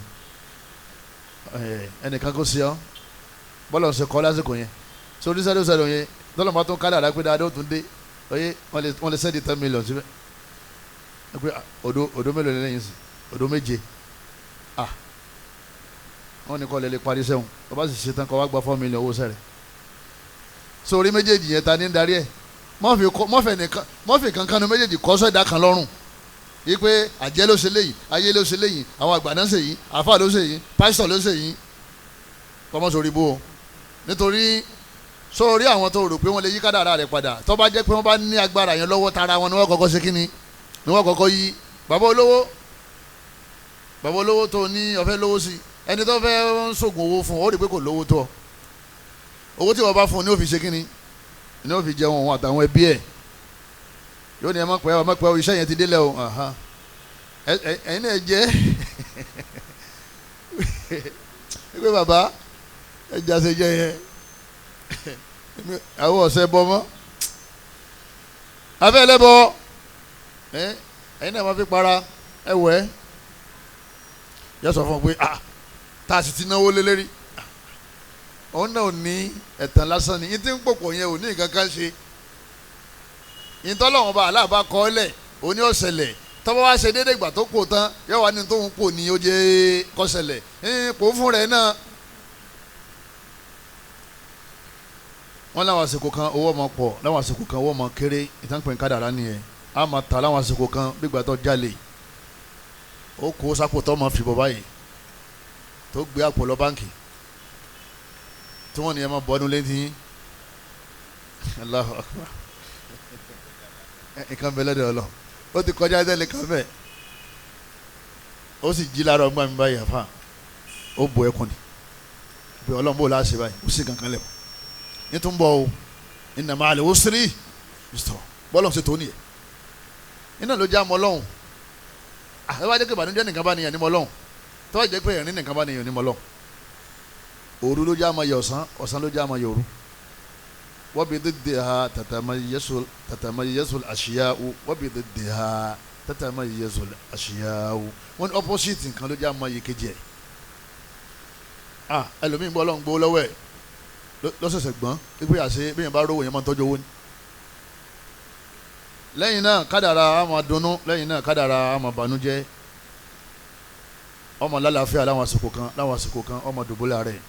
ẹnìkan kò sí ọ, bọ́ọ̀lù ọ̀sẹ̀ kọ́ lásìkò yẹn sórí 0-0 yẹn tọ́lọ̀ máa tún kálẹ̀ àdá pé dáadé ó tún dé oye, wọ́n lè sẹ́ndì 10 million síbẹ̀ pé odò mélòó ni lẹ́yìn sí, odò 7, wọ́n ní kọ́ lè parí sẹ́wọ̀n, tó bá sì ṣe tán kọ́ wá gba 4 million owó sẹ́rẹ̀. Sórí méjèèjì yẹn ta ní darí ẹ̀, mọ́fì kankan ní méjèèjì kọ́ sọ́dà kan lọ́rùn yìí pé àjẹ́ ló ṣe léyìí, ayé ló ṣe léyìí, àwọn àgbà náà ṣe yìí, àfáà ló ṣe yìí, pásítọ̀ ló ṣe yìí, kọ́mọ́ sórí bó o. Nítorí sórí àwọn tó rò pé wọ́n lè yí kádàrá rẹ̀ padà, tó bá jẹ́ pé wọ́n bá ní agbára yẹn lọ́wọ́, tara wọn ni wọ́n kọ́kọ́ ṣe kíni, ni wọ́n kọ́kọ́ yí. Bàbá olówó tó ní ó fẹ́ lówó sí, ẹni tó fẹ́ ń ṣògùn owó fún ọ, ó rí pé kò lówó tó ọ. Owó tí wọ́n bá fún un ní ó fi ṣe kíni, ní ó fi jẹun òun àtàwọn ẹbí ẹ̀. Yóò ní ẹ má pẹ́ ọ, má pẹ́ ọ, iṣẹ́ yẹn ti délẹ̀ o. Ẹ̀yin náà jẹ́ pé bàbá ẹ jáse jẹ yẹn, àwọn ọ̀sẹ̀ bọ́ mọ́ afẹ́ lẹ́bọ̀, ẹ̀yin náà má fi para ẹ wẹ̀. Yọ sọ fún ọ pé tá a sì ti náwó lé lérí, òun náà ò ní ẹ̀tàn lásán ni, yín tí ń pòpò yẹn ò ní nǹkan kan ṣe. Ìtọ́lọ́wọ́n bá aláàbá kọ́ lẹ̀ òní ọ̀sẹ̀lẹ̀, tọ́wọ́ wá ṣe déédéé ìgbà tó kò tán, yóò wá ní tóun kò ní ó jẹ́ kọ́sẹ̀lẹ̀ kò fún rẹ̀ náà. Wọ́n láwọn àsìkò kan owó ọmọ pọ̀, láwọn àsìkò kan owó ọmọ kéré, ìtànpẹ̀ kádàrá nìyẹn. A máa ta láwọn àsìkò kan gbígbà tó jalè, ó kó sápò tó máa fìbọ̀ báyìí, tó gbé àpò lọ báǹkì tí wọ́n ní ẹ máa bọ́ ọ́nú létí yín. Allahu akbar, nǹkan bẹ lọ́dọ̀ ọlọ́, ó ti kọjá ẹsẹ̀ lè kàn bẹ́ẹ̀, ó sì jí lára ọgbà mi báyìí àfa, ó bo ẹkùn ni pé Ọlọ́run bò láṣẹ báyìí, ó sì kankan lẹ̀ ní tó ń bọ̀ o, inna ma'al usri yusra, bọ́lọ̀ ṣe tó nìyẹn, iná ló já mọ́ Ọlọ́run. Àti wọ́n á jẹ́ pé ìbànújẹ́ nìkan bá nìyẹn ní mọ́ Ọlọ́run, tó bá jẹ́ pé ẹ̀rín nìkan bá nìyẹn ní mọ́ Ọlọ́run. Òru ló já mọ́ yẹ ọ̀sán, ọ̀sán ló já mọ́ yẹ òru. وبضدها تتميز الأشياء وبضدها تتميز الأشياء. Wọ́n ní opposite nǹkan ló já mọ́ iye kejì ẹ̀. Ẹlòmíín bọ́ ọlọ́run gbowó lọ́wọ́ ẹ̀ lọ́sẹ̀sẹ̀ gbọ́n pípé àṣẹ bí yẹn bá rówó yẹn máa ń tọ́jú owó ni. Lẹ́yìn náà kádàrá á máa dunnú, lẹ́yìn náà kádàrá á máa bànújẹ́. Ọmọ lálàáfíà láwọn àsìkò kan, láwọn àsìkò kan ọmọ dùbúlẹ̀ rẹ̀.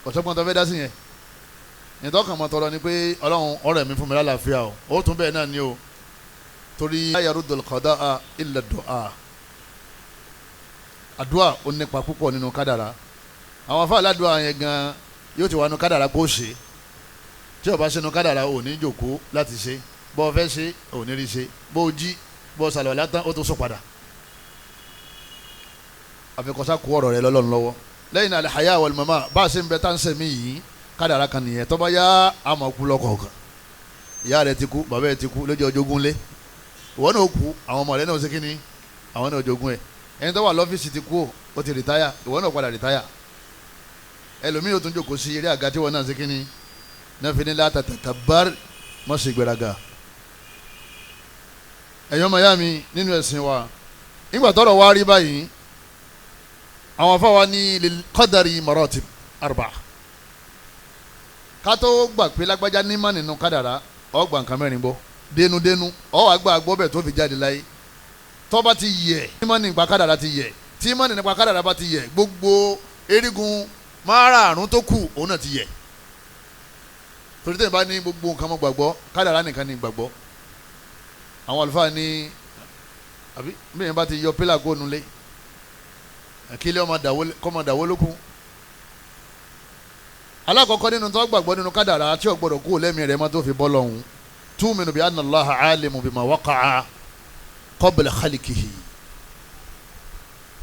Ọ̀sọ́gbọ́n tó fẹ́ dá sí yẹn ìtọ́kàn mọ́ tọrọ ni pé ọlọ́run ọ̀rẹ́ mi fún mi lálàáfíà o, ó tún bẹ́ẹ̀ náà ni o, torí la yaruddul qadaa illa du'a. Àdúà ó nípa púpọ̀ nínú kádàrá. Àwọn afá aládùá yẹn gan yóò ti wà nínú kádàrá kó ṣe, tí ó bá ṣe nínú kádàrá ò ní jòkó láti ṣe, bó o fẹ́ ṣe ò ní rí ṣe, bó o jí bó o sàlọ̀ látàn ó tó sọ padà. Àfikọ́sá kú ọ̀rọ̀ rẹ lọ́lọ́run lọ́wọ́. Lẹ́yìn náà al-haya wal-mama, bá a ṣe ń bẹ tá ń sẹ̀mí yìí kádàrá kan nìyẹn. Tó bá yá àmọ́ kú lọ́kọ̀ọ̀kan, ìyá rẹ ti kú, bàbá rẹ ti kú, lójú ọjọ́gún lé, ìwọ náà kú, àwọn ọmọ rẹ náà ṣe kíni, àwọn náà jogún ẹ. Ẹni tó wà lọ́fíìsì ti kú, ó ti rìtáyà, ìwọ náà padà rìtáyà. Ẹlòmíì yóò tún jókòó sí eré àga tí ìwọ náà ṣe kíni náà fi ní látàtàkàbár, má ṣe gbéraga. Ẹ̀yọ́ màyá mi nínú ẹ̀sìn wa, nígbà tọ́rọ̀ wá rí báyìí, àwọn afáwa ní lil qadari maratib arba. Kátó gbà pé lágbájá nímọ̀ nínú kádàrá, ó gbà nǹkan mẹ́rin gbọ́ dénúdénú, ó wá gbà gbọ́ bẹ̀ tó fi jáde láyé. Tó bá ti yẹ nímọ̀ nípa kádàrá ti yẹ, tí mọ̀ nípa kádàrá bá ti yẹ, gbogbo erigun márààrún tó kù òun náà ti yẹ. Torí tẹ̀yìn bá ní gbogbo nǹkan mọ́ gbàgbọ́, kádàrá nìkan ní gbàgbọ́. Àwọn àlùfáà ní àbí bẹ́ẹ̀ bá ti yọ pílà kó nulẹ̀ kílẹ̀ ọmọ dàwó lókun. Alákọ̀ọ́kọ́ nínú tó gbàgbọ́ nínú kádàrá tí ó gbọ́dọ̀ kú lẹ́mìí rẹ̀ má tó fi bọ́ lọ́hùn, tu'minu bi anna Allaha alimu bima waqa'a qabla khaliqihi.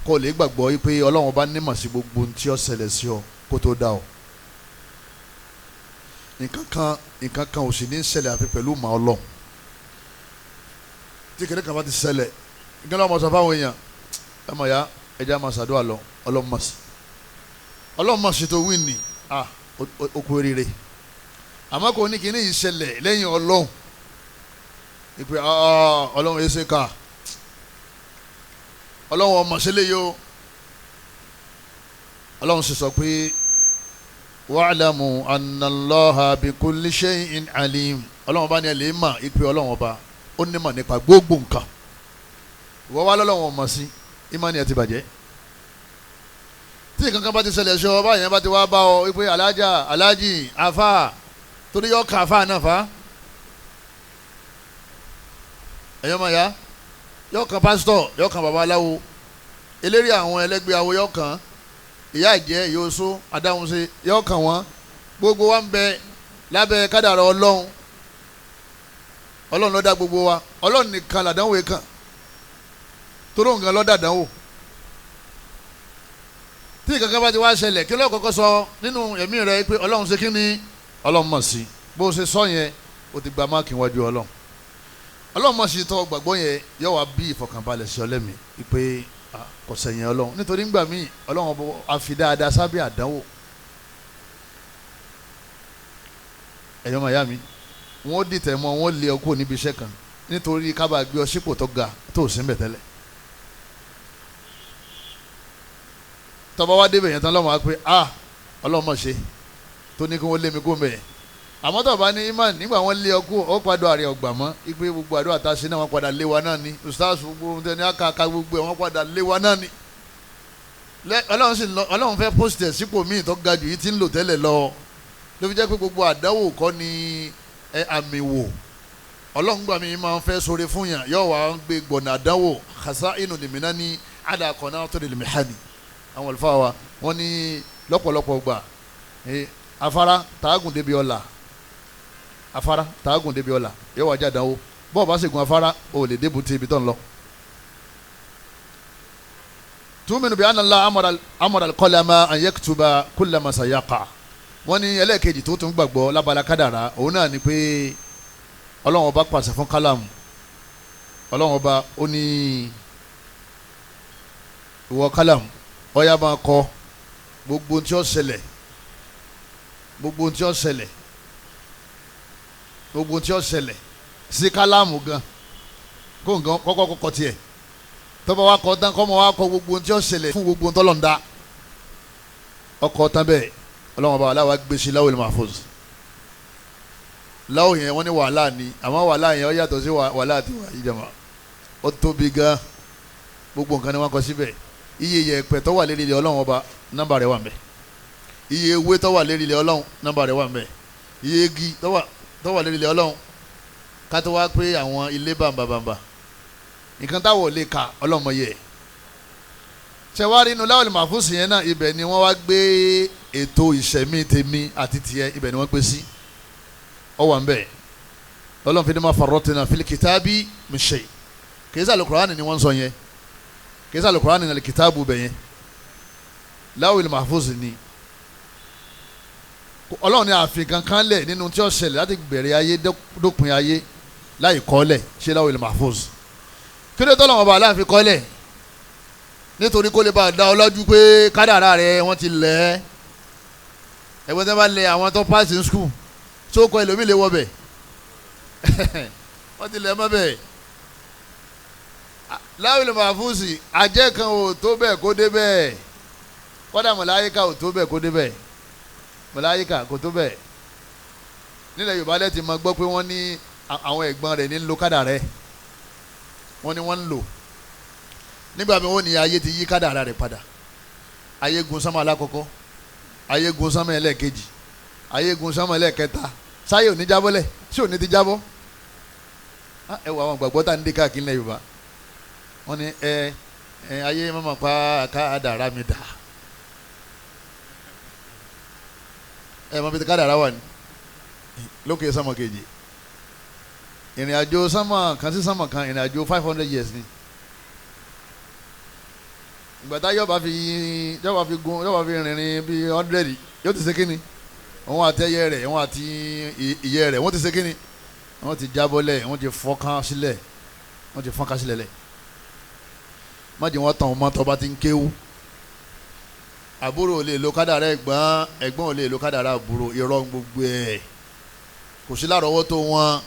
Kó lè gbàgbọ́ pé Ọlọ́run bá nímọ̀ sí gbogbo ohun tí ó ṣẹlẹ̀ sí ọ kó tó dá ọ. Nǹkan kan ò sì ní ṣẹlẹ̀ àfi pẹ̀lú màá Ọlọ́run. Tí kìnìún kan bá ti ṣẹlẹ̀, nǹkan lọ́mọ sọ fáwọn èèyàn, ẹ mọ̀ ya ẹja máa ṣàdúrà lọ, Ọlọ́run mọ̀ sí, Ọlọ́run mọ̀ sí tó wí ni ó kú oríire. Àmọ́ kò ní kíní yìí ṣẹlẹ̀ lẹ́yìn Ọlọ́run ìpè Ọlọ́run yìí ṣe ká, Ọlọ́run ọmọ sílẹ̀ yìí o. Ọlọ́run sì sọ pé wa'lamu anna Allaha bi kulli shay'in alim. Ọlọ́run bá ní ẹ lè mà ìpè Ọlọ́run ọba ó ní mà nípa gbogbo nǹkan. Ìwọ wá lọ́lọ́run ọmọ sí, ìmánì ẹ ti bàjẹ́. Tí nǹkan kan bá ti ṣẹlẹ̀ ṣọ báyẹn bá ti wá bá ọ wípé alájà alájì afa, torí yọ ká afa náà fa, ẹ̀yọ́ máa ya yọ kan pásítọ̀, yọ kan babaláwo, eléré àwọn ẹlẹ́gbẹ́ awo yọ kan, ìyá ìjẹ́ ìyóso adáhunṣe yọ kan wọn. Gbogbo wa ń bẹ lábẹ́ kádàrá Ọlọ́run. Ọlọ́run ló dá gbogbo wa, Ọlọ́run nìkan làdánwò kan, torí òun kan ló dá àdánwò. Tí kankan bá ti wá ṣẹlẹ̀, kí ló kọ́kọ́ sọ nínú ẹ̀mí rẹ pé Ọlọ́run ṣe kí ni, Ọlọ́run mọ̀ sí. Bó o ṣe sọ yẹn, o ti gba máàkì wájú Ọlọ́run. Ọlọ́run mọ̀ sí tó gbàgbọ́ yẹn, yóò wá bí ìfọkànbalẹ̀ sí ọlẹ́mì pé kò sẹ̀yìn Ọlọ́run. Nítorí ńgbà míì Ọlọ́run á fi dáadáa sábẹ́ àdánwò. Ẹ̀yọ́ màyá mi, wọ́n dìtẹ̀ mọ́, wọ́n lé ọ kúrò níbi iṣẹ́ kan nítorí kábàá gbé ọ sípò tó ga tó sì ń bẹ̀ tẹ́lẹ̀. Tọba wa débẹ̀ yẹn tán lọ́mọ wa pé a Ọlọ́run mọ̀ ṣe tó ní kí wọ́n lé mi kó mẹ́. Àmọ́ tọba ní imán nígbà wọ́n lé ọkú ó padà àrẹ ọgbà mọ́ ipe gbogbo àdúrà tá a ṣe náà wọ́n padà lé wa náà ni. Ustaz gbogbo ohun tẹ́ni àkàkà gbogbo ẹ̀ wọ́n padà lé wa náà ni. Ọlọ́run sì Ọlọ́run fẹ́ post ẹ̀ sípò míì tó ga jù yìí ti ń lò tẹ́lẹ̀ lọ. Ló fi jẹ́ pé gbogbo àdánwò kọ́ ni àmì wò. Ọlọ́run gbà mí máa ń fẹ́ sóore fún yàn, yóò wá gbé gbọ̀nà àdánwò khasa inú lèmi náà ní àdàkọ̀ tó lè lèmi hàní. Àwọn àlùfáà wa wọ́n ní lọ́pọ̀lọpọ̀ gbà afárá tààgùn débi ọ̀la, afárá tààgùn débi ọ̀la yóò wá jáde àwọ̀ bọ́ọ̀ bá ṣègùn afárá o lè débùté ibi tó ń lọ. Tu'minu bi anna Allah amara al-qalama an yaktuba kulla ma sayaqa. Wọ́n ní ẹlẹ́ẹ̀kejì tó tún gbàgbọ́ lábala kádàrá òun náà ni pé Ọlọ́run ọba pàṣẹ fún kálámù. Ọlọ́run ọba ó ní ìwọ kálámù ọyá máa kọ gbogbo tí ó ṣẹlẹ̀, gbogbo tí ó ṣẹlẹ̀, gbogbo tí ó ṣẹlẹ̀ sí kálámù gan, kó nǹkan kọ́kọ́ kọ́kọ́ tiẹ̀ tọ́ba wa kọ́ tán kọ́ mọ́ wa kọ gbogbo tí ó ṣẹlẹ̀ fún gbogbo tọ́lọ́ǹda ọkọ̀ tán bẹ́ẹ̀. Ọlọ́run ọba aláwa gbé sí láwùl mahfuz. Láwù yẹn wọ́n ní wàhálà ni, àmọ́ wàhálà yẹn ó yàtọ̀ sí wàhálà àti ìjàmbá, ó tóbi gan, gbogbo nǹkan ni wọ́n kọ síbẹ̀. Iye yẹ̀pẹ̀ tó wà lérí ilẹ̀ Ọlọ́run ọba nọ́mbà rẹ̀ wà ńbẹ̀. Iye ewé tó wà lérí ilẹ̀ Ọlọ́run nọ́mbà rẹ̀ wà ńbẹ̀. Iye igi tó wà lérí ilẹ̀ Ọlọ́run, ká tó wá pé àwọn ilé bàǹbàǹbà nǹkan táwọn ò lè kà Ọlọ́run mọ iye ẹ̀. Ṣẹ̀wárí inú láwùlì màfúsì yẹn náà, ibẹ̀ ni wọ́n wá gbé ètò ìṣẹ̀mí tèmi àti tiẹ̀, ibẹ̀ ni wọ́n gbé sí. Ó wà ńbẹ̀. Ọlọ́run fi ní ma farratina fil kitabi min shay. Kìí sàlù Kùránì ni wọ́n sọ yẹn, kìí sàlù Kùránì ní kìtàbù bẹ̀ yẹn, láwùlì màfúsì ni. Ọlọ́run ní àfi kankan lẹ̀ nínú tí ó ṣẹlẹ̀ láti bẹ̀rẹ̀ ayé dópin ayé láì kọ́lẹ̀ ṣe láwùlì màfúsì. Kí ló tọ́lọ́wọ́n ọba aláàfin kọ́lẹ̀? Nítorí kó lè bá a dá ọ lójú pé kádàrá rẹ wọ́n ti lẹ̀ ẹ́. Ẹ̀gbọ́n tẹ́ bá lẹ àwọn tó pass in school tó kọ ẹlòmíì lè wọ bẹ̀, wọ́n ti lẹ̀ mọ́ bẹ̀. Láwùlì màfúsì àjẹ́ kan ò tó bẹ́ẹ̀ kó dé bẹ́ẹ̀, kọ́dà màláyíkà ò tó bẹ́ẹ̀ kó dé bẹ́ẹ̀, màláyíkà kò tó bẹ́ẹ̀. Nílẹ̀ Yorùbá lẹ́tì máa gbọ́ pé wọ́n ní àwọn ẹ̀gbọ́n rẹ̀ ní ń lo kádàrá rẹ̀, wọ́n ní wọ́n ń lò. Nígbà mi wọ́n ní ayé ti yí kádàrá rẹ̀ padà. Ayé gun sánmà alákọ̀ọ́kọ́, ayé gun sánmà ẹlẹ́ẹ̀kejì, ayé gun sánmà ẹlẹ́ẹ̀kẹta. Sáyé ò ní jábọ́lẹ̀, sí ò ní ti jábọ́. Ẹ wọ àwọn gbàgbọ́ tá à ń dé káàkiri nílẹ̀ Yorùbá. Wọ́n ní ẹ ẹ ayé mọ̀mọ́ pa kádàrá mi dà. Ẹ mọ̀ bí ti kádàrá wà ní lókè sánmà kejì. Ìrìn àjò sánmà kan sí sánmà kan, ìrìn àjò 500 years ni. Ìgbàtà yọba fi gun yọba fi rìnrìn bíi 100 yóò ti ṣe kíni, òun àti ẹyẹ rẹ̀, òun àti ìyẹ́ rẹ̀, wọ́n ti ṣe kíni, wọ́n ti jábọ́lẹ̀, wọ́n ti fọ́nká sílẹ̀, wọ́n ti fọ́nká sílẹ̀ lẹ̀. Má jẹ́ wọ́n tàn wọ́n mọ́ tọ́ba ti ń kéwú. Àbúrò ò lè lo kádàrá ẹ̀gbọ́n, ẹ̀gbọ́n ò lè lo kádàrá àbúrò, irọ́ gbogbo ẹ̀ kò sí lárọ̀ọ́wọ́tó wọn.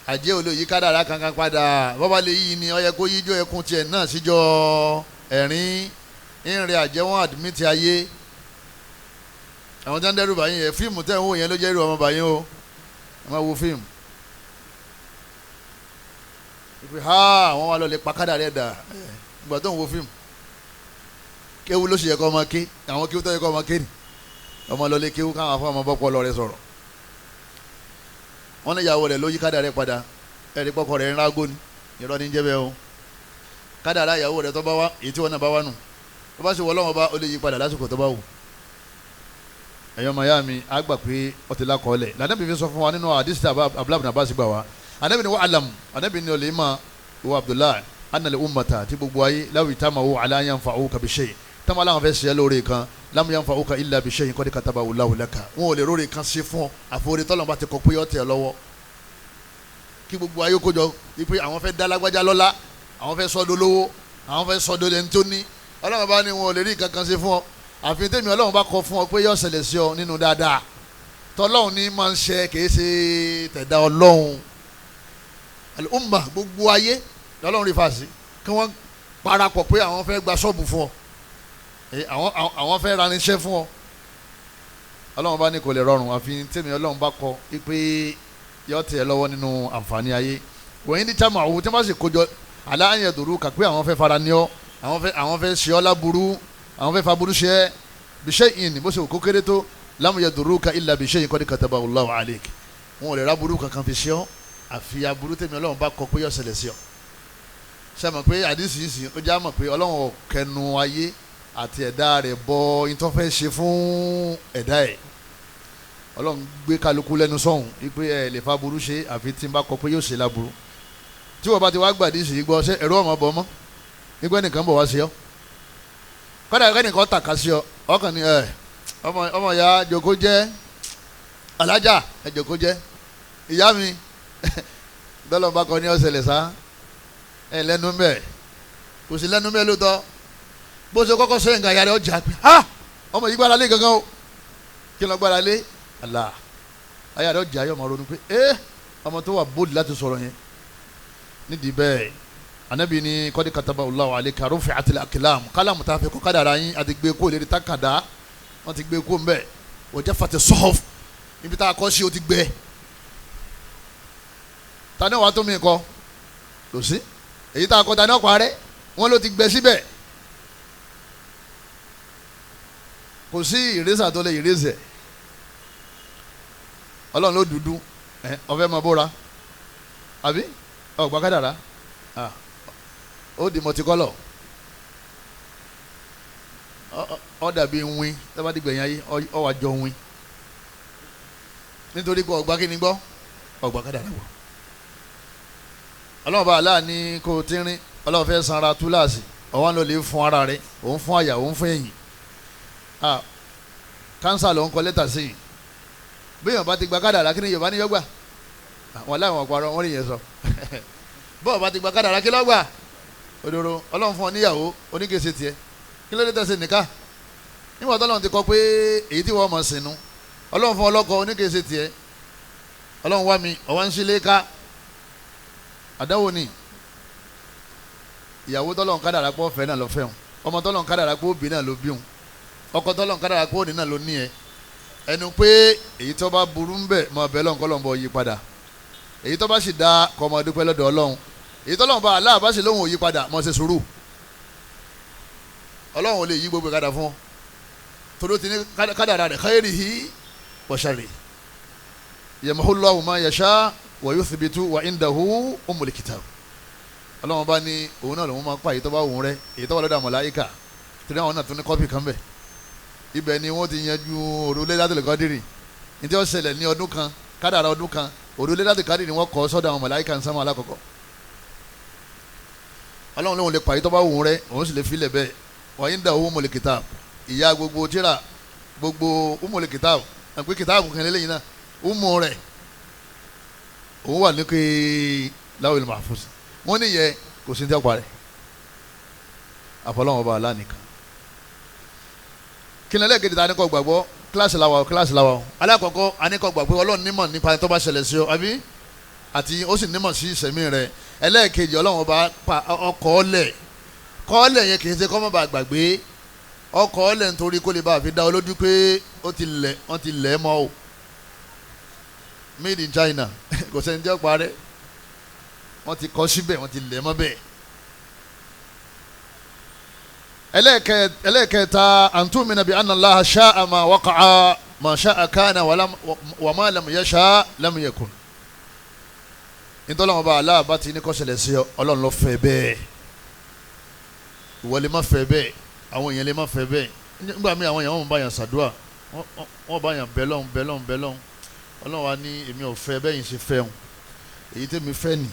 Àjẹ́ ò lè yí kádàrá kankan padà, bọ́ba lè yí ni ó yẹ kó yíjọ́ ẹkún tiẹ̀ náà síjọ́ ẹ̀rín. Ìrìn àjẹ́ wọn àdìmítì ayé. Àwọn tí wọ́n ń dẹ́rù báyìí yẹn, fíìmù tẹ̀ ń wò yẹn ló jẹ́ irú ọmọ báyìí o. Ẹ máa wo fíìmù. Ìpè ha àwọn wa lọ lè pa kádàrá ẹ̀ dà ìgbà tó ń wo fíìmù. Kéwu ló sì yẹ kó ọmọ ké, àwọn kéwu tó yẹ kó ọmọ ké ni. Ọmọ lọ lé kéwu káwọn afọ ọmọ bọ́pọ̀ lọ rẹ sọ̀rọ̀. Wọ́n ní ìyàwó rẹ̀ ló yí kádàrá rẹ̀ padà, ẹ̀rí pọ́kọ rẹ̀ ń rágó ni, irọ́ ní jẹ́ bẹ́ẹ̀ o. Kádàrá ìyàwó rẹ̀ tó bá wá, èyí tí wọ́n náà bá wá nù, tó bá sì wọ́ Ọlọ́run bá, ó lè yí padà lásìkò tó bá wù. Ẹ̀yọ́ màyá mi, á gbà pé ó ti lákọọ́lẹ̀. Lànàbí fi sọ fún wa nínú àdìsí Abdullahi ibn Abbas gbà wá. Ànábì ni wa alam, ànábì ni olè ma wa Abdullahi annal ummata ti gbogbo ayé law itama'u ala yanfa'uka bi shay. Táwọn aláwọ̀ fẹ́ ṣe lóore kan, lam yanfa'uka illa bi shay'in qad katabahu Allahu laka. Wọn ò lè róore kan ṣe fún ọ àforí tọ́lọ́run bá ti kọ pé ó tẹ̀ lọ́wọ́. Kí gbogbo ayé kójọ wípé àwọn fẹ́ dá lágbájá lọ́lá, àwọn fẹ́ sọ́dọ̀ lówó, àwọn fẹ́ sọ́dọ̀ lẹ́ni tó ní. Ọlọ́run bá ní wọn ò lè rí kankan ṣe fún ọ àfi tèmi Ọlọ́run bá kọ fún ọ pé yóò ṣẹlẹ̀ sí ọ nínú dáadáa. Tọ́lọ́run ní máa ń ṣe, kìí ṣe tẹ̀dá Ọlọ́run. Al-umma gbogbo ayé lọ́lọ́run rí fàṣí kí wọ́n parapọ̀ pé àwọn fẹ́ gba ṣọ́ọ̀bù fún ọ, àwọn fẹ́ raníṣẹ́ fún ọ. Ọlọ́run bá ní kò lè rọrùn àfi tèmi Ọlọ́run bá kọ pé yóò tẹ̀ lọ́wọ́ nínú àǹfààní ayé. Wọ̀nyí ní táwọn àwọn tí wọ́n bá sì kójọ aláàyè dòru kà pé àwọn fẹ́ fara ní ọ, àwọn fẹ́ ṣe ọ láburú, àwọn fẹ́ faburú ṣe ẹ́ bíṣẹ́ ìní bó ṣe kó kéré tó lam yadurruka illa bishay'in qad katabahu Allahu alayk. Wọn ò lè ráburú kankan fi ṣe ọ àfi aburú tèmi Ọlọ́run bá kọ pé yóò ṣẹlẹ̀ sí ọ. Ṣé mọ̀ pé àdìsí yìí sìn ó já mọ̀ pé Ọlọ́run ò kẹnu ayé àti ẹ̀dá rẹ̀ bọ ìtọ́ fẹ́ ṣe fún ẹ̀dá ẹ̀. Ọlọ́run gbé kálukú lẹ́nu sọ̀hún wípé ẹ lè fa burú ṣe àfi tí n bá kọ pé yóò ṣe láburú. Tí wọ́n bá ti wá gbàdí sí gbọ́ ṣé ẹ̀rọ ọmọ bọ̀ mọ́ nígbà nìkan bọ̀ wá sí ọ, kọ́dà kẹ́nìkan tàka sí ọ, ọkàn ni ẹ ọmọ ìyá jòkó jẹ́, alájà ẹ jòkó jẹ́, ìyá mi dọ́lọ́ bá kọ ní ọ̀sẹ̀lẹ̀ sá ẹ lẹ́nu bẹ́ẹ̀, kò sí lẹ́nu bẹ́ẹ̀ lóòótọ́. Bó ṣe kọ́kọ́ sẹ́yìn kan yàrá ọjà pé ha ọmọ yìí gbára lé gangan o, kí ló gbára lé àlà ayàrá ọjà yóò máa ronú pé ẹ ọmọ tó wà bóòdì láti sọ̀rọ̀ yẹn. Nídìí bẹ́ẹ̀ Ànábì ní qad kataba Allahu alayka rufi'atil aqlam, kálámù tá a fi kọ́ kádàrá yín àti gbé kó lérí tákàdá, wọ́n ti gbé kó ń bẹ̀, wa jaffati suhuf, níbi tá a kọ́ sí o ti gbẹ. Ta ni wàá tó mi kọ? Kò sí. Èyí tá a kọ́ ta ni ọkọ̀ rẹ, wọ́n ló ti gbẹ síbẹ̀. Kò sí ìrẹsà tó lè ìrẹsẹ̀. Ọlọ́run ló dúdú, ọ̀fẹ́ máa bóra, àbí ọ̀gbà kádàrá, ó di mọtikọ́lọ̀, ó dàbí wín tábà dìgbẹ̀yìn ayé, ó wá jọ wín nítorí pé ọ̀gbà kíni gbọ́, ọ̀gbà kádàrá gbọ́. Ọlọ́run bá aláà ní kó o tínrín, Ọlọ́run fẹ́ sanra túláàsì, ọ̀wọ́n ló lè fún ara rẹ̀, òun fún àyà, òun fún ẹ̀yìn. Kánsà ló ń kọ lẹ́tà sí yìí. Bí Yorùbá ti gba kádàrá kí ni Yorùbá ní yọgbà? Àwọn aláwọ̀ ọ̀parọ̀ wọ́n rí yẹn sọ. Bọ́ọ̀ bá ti gba kádàrá kí lọ́gbà? Òdòdó Ọlọ́run fún ọ níyàwó oníkèsè tiẹ̀, kí ló dé tẹ̀sí nìka? Nígbà tó Ọlọ́run ti kọ pé èyí tí wọ́n mọ̀ sínú, Ọlọ́run fún ọlọ́kọ oníkèsè tiẹ̀, Ọlọ́run wá mi ọ̀wá ń sílé ká. Àdáwò ni ìyàwó tọ́lọ́run kádàrá pọ̀ fẹ́ náà lọ fẹ́ wọn, ọmọ tọ́lọ́run kádàrá pọ̀ òbí náà ló bí wọn, ọkọ tọ́lọ́run kádàrá pọ̀ òní náà ló ní ẹ. Ẹnu pé èyí tó bá burú ń bẹ̀ mọ bẹ́ẹ̀ lọ́nkọ́ lọ́nbọ̀ yí padà, èyí tó bá sì da kọ́ ọmọ dúpẹ́ lọ́dọ̀ Ọlọ́run, èyí tó lọ́nba aláà bá sì lóhùn òyí padà mọ̀ ṣe sùúrù. Ọlọ́run ò lè yí gbogbo kádà fún ọ torí ó ti ní kádàrá rẹ̀ khairihi wa sharrihi yamhullahu ma yasha wa yuthbitu wa indahu ummul kitab. Ọlọ́run bá ní òun náà lòun máa pa èyí tó bá wù rẹ, èyí tó wà lọ́dọ̀ màláíkà torí àwọn náà tún ní kọ́pì kan bẹ̀. Ibẹ̀ ni wọ́n ti yanjú òrùlé Lailatul Qadri ní tí ó ṣẹlẹ̀ ní ọdún kan, kádàrá ọdún kan, òrùlé Lailatul Qadri ni wọ́n kọ́ sọ́dọ̀ àwọn màláíkà ń sánmọ́ alákọ̀ọ́kọ́. Ọlọ́run lòun lè pa èyí tó bá wù rẹ, òun sì lè filẹ̀ bẹ́ẹ̀. Wa indahu ummul kitab, ìyá gbogbo tíra gbogbo ummul kitab, àpé kitab kan lélẹ́yìn náà umu rẹ̀ òun wà ní kí Lawhil Mahfuz. Wọ́n ní yẹ kò sí ní tẹ́kọ̀ rẹ̀ àfọlọ́wọn ọba aláǹkan. Kí ni ẹlẹ́gẹ̀dẹ̀ ta aníkọ̀ gbàgbọ́? Kíláàsì làwà o, kíláàsì làwà o. Alákọ̀ọ́kọ́ aníkọ̀ gbàgbọ́ Ọlọ́run nímọ̀ nípa tó bá ṣẹlẹ̀ sí ọ àbí, àti ó sì nímọ̀ sí ìṣẹ̀mí rẹ̀. Ẹlẹ́ẹ̀kejì Ọlọ́run ọba pa ọkọ̀ ọ̀lẹ̀ kọ́ ọ̀lẹ̀ yẹn kì í ṣe kọ́ mọ́ bá gbàgbé ọkọ̀ ọ̀lẹ̀ nítorí kó lè bá fi dá ọ lójú pé ó ti lẹ̀, wọ́n ti lẹ̀ mọ́ o. Made in China kò sẹ́ni tí ó parẹ́, wọ́n ti kọ́ síbẹ̀, wọ́n ti lẹ̀ mọ́ bẹ́ẹ̀. Ẹlẹ́ẹ̀kẹta antumina bi anna Allaha sha'a ma waqa'a ma sha'a kana wa ma lam yasha lam yakun. Nítorí àwọn ọba aláàbá ti ní kó ṣẹlẹ̀ sí ọ, Ọlọ́run ló fẹ́ bẹ́ẹ̀, ìwọ lè má fẹ́ bẹ́ẹ̀, àwọn èèyàn lè má fẹ́ bẹ́ẹ̀. Nígbà míì àwọn èèyàn wọ́n bá yàn ṣàdúrà, wọ́n bá yàn bẹ́lọ́n bẹ́lọ́n bẹ́lọ́n, Ọlọ́run wa ní èmi ò fẹ́ bẹ́ẹ̀ yìí ṣe fẹ́ òun, èyí tèmi fẹ́ nì.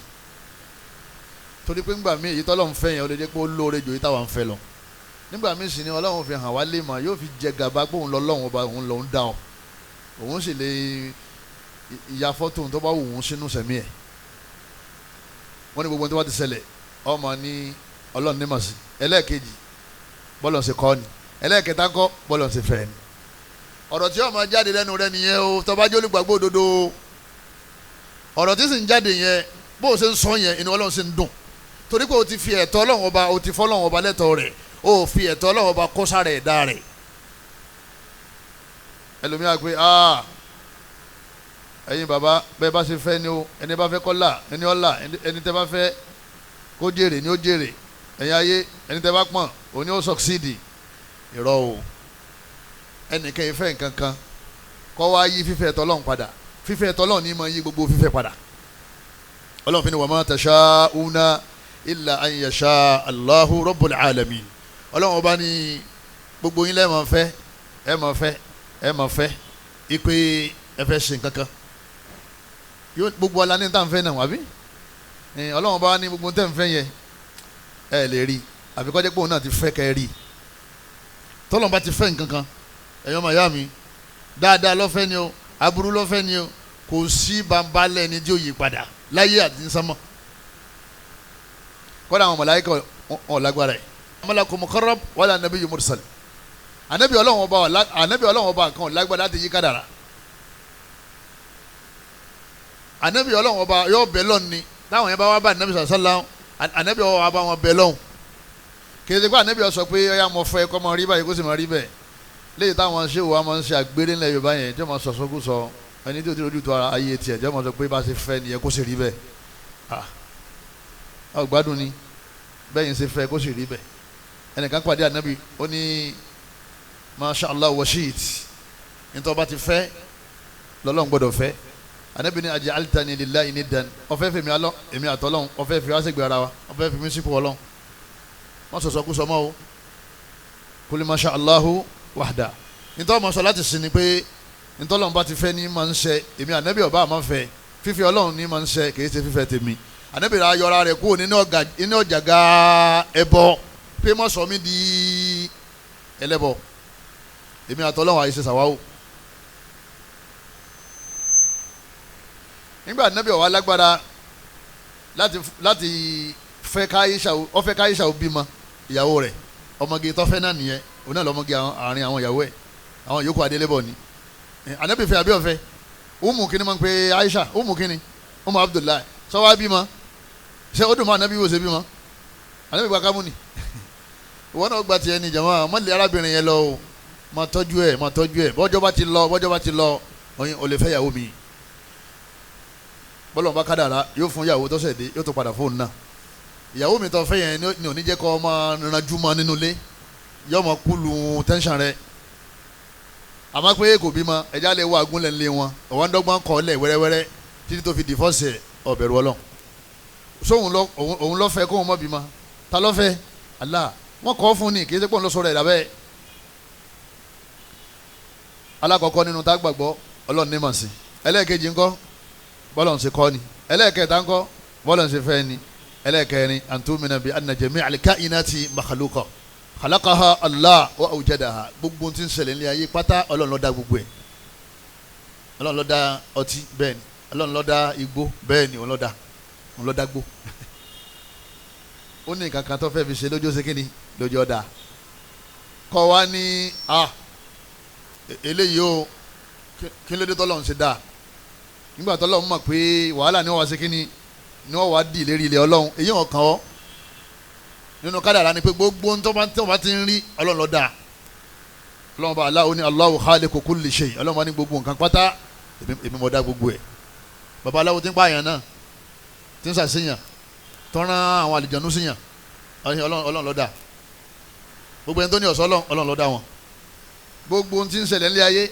Torí pé ńgbà míì èyí tọ́lọ́run fẹ́ yẹn ó lè jẹ́ pé ó lóore jù èyí táwa ń fẹ́ lọ. Nígbà míì sì ni Ọlọ́run fi hàn wá lè mọ̀, yóò fi jẹ gàba pé òun lọ́lọ́run ọba, òun lòún dá ọ, òun sì lè ya fọ́tò tó bá wù ú sínú sẹ̀mí ẹ̀. Wọ́n ní gbogbo tó bá ti ṣẹlẹ̀ ọmọ ní Ọlọ́run ní màsí. Ẹlẹ́ẹ̀kejì bọ́lọ̀ ṣe kọ́ ni, ẹlẹ́ẹ̀kẹta kọ́ bọ́lọ̀ ṣe fẹ́ ni. Ọ̀rọ̀ tí ó máa jáde lẹ́nu rẹ nìyẹn o, tó bá jẹ́ olùgbàgbọ́ òdodo. Ọ̀rọ̀ tí sì ń jáde yẹn, bó o ṣe ń sọ yẹn, inú Ọlọ́run sì ń dùn, torí pé o ti fi ẹ̀tọ́ Ọlọ́run ọba, o ti fọ́ Ọlọ́run ọba lẹ́tọ̀ọ́ rẹ̀, o fi ẹ̀tọ́ Ọlọ́run ọba kó sára ẹ̀dá rẹ̀. Ẹlòmíà pé ẹ̀yin bàbá bẹ́ẹ̀ bá ṣe fẹ́ ni o, ẹni bá fẹ́ kó là ẹni ó là, ẹni tẹ́ bá fẹ́ kó jèrè ni ó jèrè, ẹ̀yin ayé ẹni tẹ́ bá pọ̀n òní ó sọ̀ksídì. Irọ́ o, ẹnìkan ìfẹ́ nǹkan kan kọ́ wá yí fífẹ́ tọ́lọ́run padà. Fífẹ́ tọ́lọ́run ní máa yí gbogbo fífẹ́ padà. Ọlọ́run fi ni wa ma tasha'una illa an yasha Allahu rabbul alamin. Ọlọ́run ọba ní gbogbo yín lẹ́ẹ̀ máa fẹ́, ẹ máa fẹ́, ẹ máa fẹ́ ipe ẹ fẹ́ ṣe nǹkan kan. Yóò gbogbo ọlá ní tá à ń fẹ́ náà wàbí. Ọlọ́run ọba ní gbogbo tẹ́ ń fẹ́ yẹn ẹ lè rí, àfi kó jẹ́ pé òun náà ti fẹ́ kẹ́ rí. Tọ́lọ́run bá ti fẹ́ nǹkan kan, ẹ̀yọ́ màyá mi, dáadáa lọ́fẹ́ ni o, aburú lọ́fẹ́ ni o, kò sí bambalẹ̀ ni tí ó yí padà láyé àti ní sánmọ̀. Kọ́dà àwọn màláíkà wọn lágbára ẹ̀. Malakul muqarrab wala nabiyyun mursal. Ànábì Ọlọ́run ọba kan lágbára láti yí kádàrá. Ànábì Ọlọ́run ọba yóò bẹ̀ lọ́n ni, táwọn yẹn bá wá bá ànábì sàlá, ànábì ọba bá wọn bẹ̀ lọ́hùn. Kì í ṣe pé ànábì ó sọ pé ọyá mo fẹ́ kọ́ mọ rí báyìí kó sì mọ rí bẹ́ẹ̀. Léyìí táwọn ṣé wa máa ń ṣe àgbéré ńlẹ̀ Yorùbá yẹn, tí wọ́n máa sọ̀sọ́ kú sọ ẹni tí ó ti rojú tó ara ayé tiẹ̀, tí wọ́n máa sọ pé bá ṣe fẹ́ nìyẹn kó sì rí bẹ́ẹ̀. Ọgbádùn ni bẹ́ẹ̀ yẹn ṣe fẹ́ kó sì rí bẹ́ẹ̀. Ẹnìkan pàdé ànábì, ó ní Masha Allah wa shi'it, nítorí ọba ti fẹ́ lọ́lọ́run gbọ́dọ̀ fẹ́. Anabi ni aj'altani lillahi niddan, ọfẹ́ fèmí alọ́ èmi àtọ́lọ́hún, ọfẹ́ fi wá sẹ́gbẹ̀ẹ́ ara wa, ọfẹ́ fi mí sípò ọlọ́hún. Wọ́n sọ̀sọ́ kú sọmọ́ o, kul masha Allahu wahda. Nítorí ọmọ sọ láti sin ni pé nítorí ọlọ́run bá ti fẹ́ ní máa ń ṣe, èmi anabi ọba àmọ́ fẹ́ fífi ọlọ́run ní máa ń ṣe, kì í ṣe fífẹ́ tèmi. Anabi rà yọra rẹ̀ kúrò nínú ọ̀jàgà ẹbọ pé mọ́ sọ mí di ẹlẹ́bọ, èmi àtọ́lọ́hún àìṣe sàwáwò. Nígbà anabi ọ̀wá lágbára láti fẹ́ káyíṣà, ó fẹ́ káyíṣà ó bímọ ìyàwó rẹ̀, ọmọge tọ́fẹ́ náà nìyẹn, òun náà lọ́mọge àárín àwọn ìyàwó ẹ̀, àwọn yòókù adélébọ̀ ni. Anabi fẹ́ àbí ọ̀fẹ́? Umu kini máa ń pe Aisha, umu kini, umu Abdullahi, sọ wá bímọ, ṣé ó dùn mọ́ anabi wò ṣe bímọ? Anabi gba kámú ni. Ìwọ náà gba tiẹ̀ ní jama, má lé arábìnrin yẹn lọ o, má tọ́jú ẹ̀, má tọ́jú ẹ̀, bọ́jọ́ bá ti lọ, bọ́jọ́ bá ti lọ, oyin ò lè fẹ́ yàwó mi. Bọ́lọ̀ bá kádàrá yóò fún yàwó tó ṣẹ̀dé, yóò tó padà fóònù náà. Ìyàwó mi tó fẹ́ yẹn ni ò ní jẹ́ kó máa ranjú mọ́ nínú ilé, yóò máa kúlù tẹ́ńṣàn rẹ̀. Àmọ́ pé kò bímọ, ẹja lè wá agúnlẹ̀ ńlẹ̀ wọn, ọ̀wọ́n dọ́gbọ́n kọ́ lẹ̀ wẹ́rẹ́wẹ́rẹ́ títí tó fi dìfọ́sẹ̀ ọ̀bẹ̀rù Ọlọ́run. Sóhun lọ, òun lọ fẹ́ kóhun mọ́ bímọ, ta ló fẹ́? Allah. Wọ́n kọ́ fún ni, kì í ṣe pé òun lọ sọ̀rọ̀ ẹ̀ lábẹ́. Alákọ̀ọ́kọ́ nínú tá gbàgbọ́, Ọlọ́run ní màsí. Ẹlẹ́ẹ̀kejì ńkọ́, bọ́lọ̀ ń ṣe kọ́ ni. Ẹlẹ́ẹ̀kẹta ńkọ́, bọ́lọ̀ ń ṣe fẹ́ ni. Ẹlẹ́ẹ̀kẹrin, an tu'mina bi anna jami'al kainati makhluqa khalaqaha Allah wa awjadaha. Gbogbo tí ń ṣẹlẹ̀ ní ayé pátá, Ọlọ́run ló dá gbogbo ẹ̀. Ọlọ́run ló dá ọtí, bẹ́ẹ̀ ni. Ọlọ́run ló dá igbó, bẹ́ẹ̀ ni, òun ló dá, òun ló dá gbó. Ó ní nǹkan kan tó fẹ́ fi ṣe lójó ṣe kíni, lójó ọ̀dà. Kọ́ wa ní a eléyìí o, kí ló dé tọ́lọ́run ṣe dáa? Nígbà tọ́lọ́run mọ̀ pé wàhálà ni wọ́n wá ṣe kíni, ni wọ́n wá dì lérí ilẹ̀ Ọlọ́run, èyí wọn kàn ọ́. Nínú kádàrá ni pé gbogbo tó bá ti ń rí, Ọlọ́run ló dá. Ọlọ́run bá Allahu ní Allahu khaliqu kulli shay. Ọlọ́run bá ní gbogbo nǹkan pátá èmi mo dá gbogbo ẹ̀. Babaláwo ti ń pààyàn náà, ti ń ṣàṣeyàn, tọ́ran àwọn àlìjànú síyàn, Ọlọ́run ló dá. Gbogbo ẹni tó ní ọ̀sọ́ Ọlọ́run ló dá wọn. Gbogbo ohun tí ń ṣẹlẹ̀ nílé ayé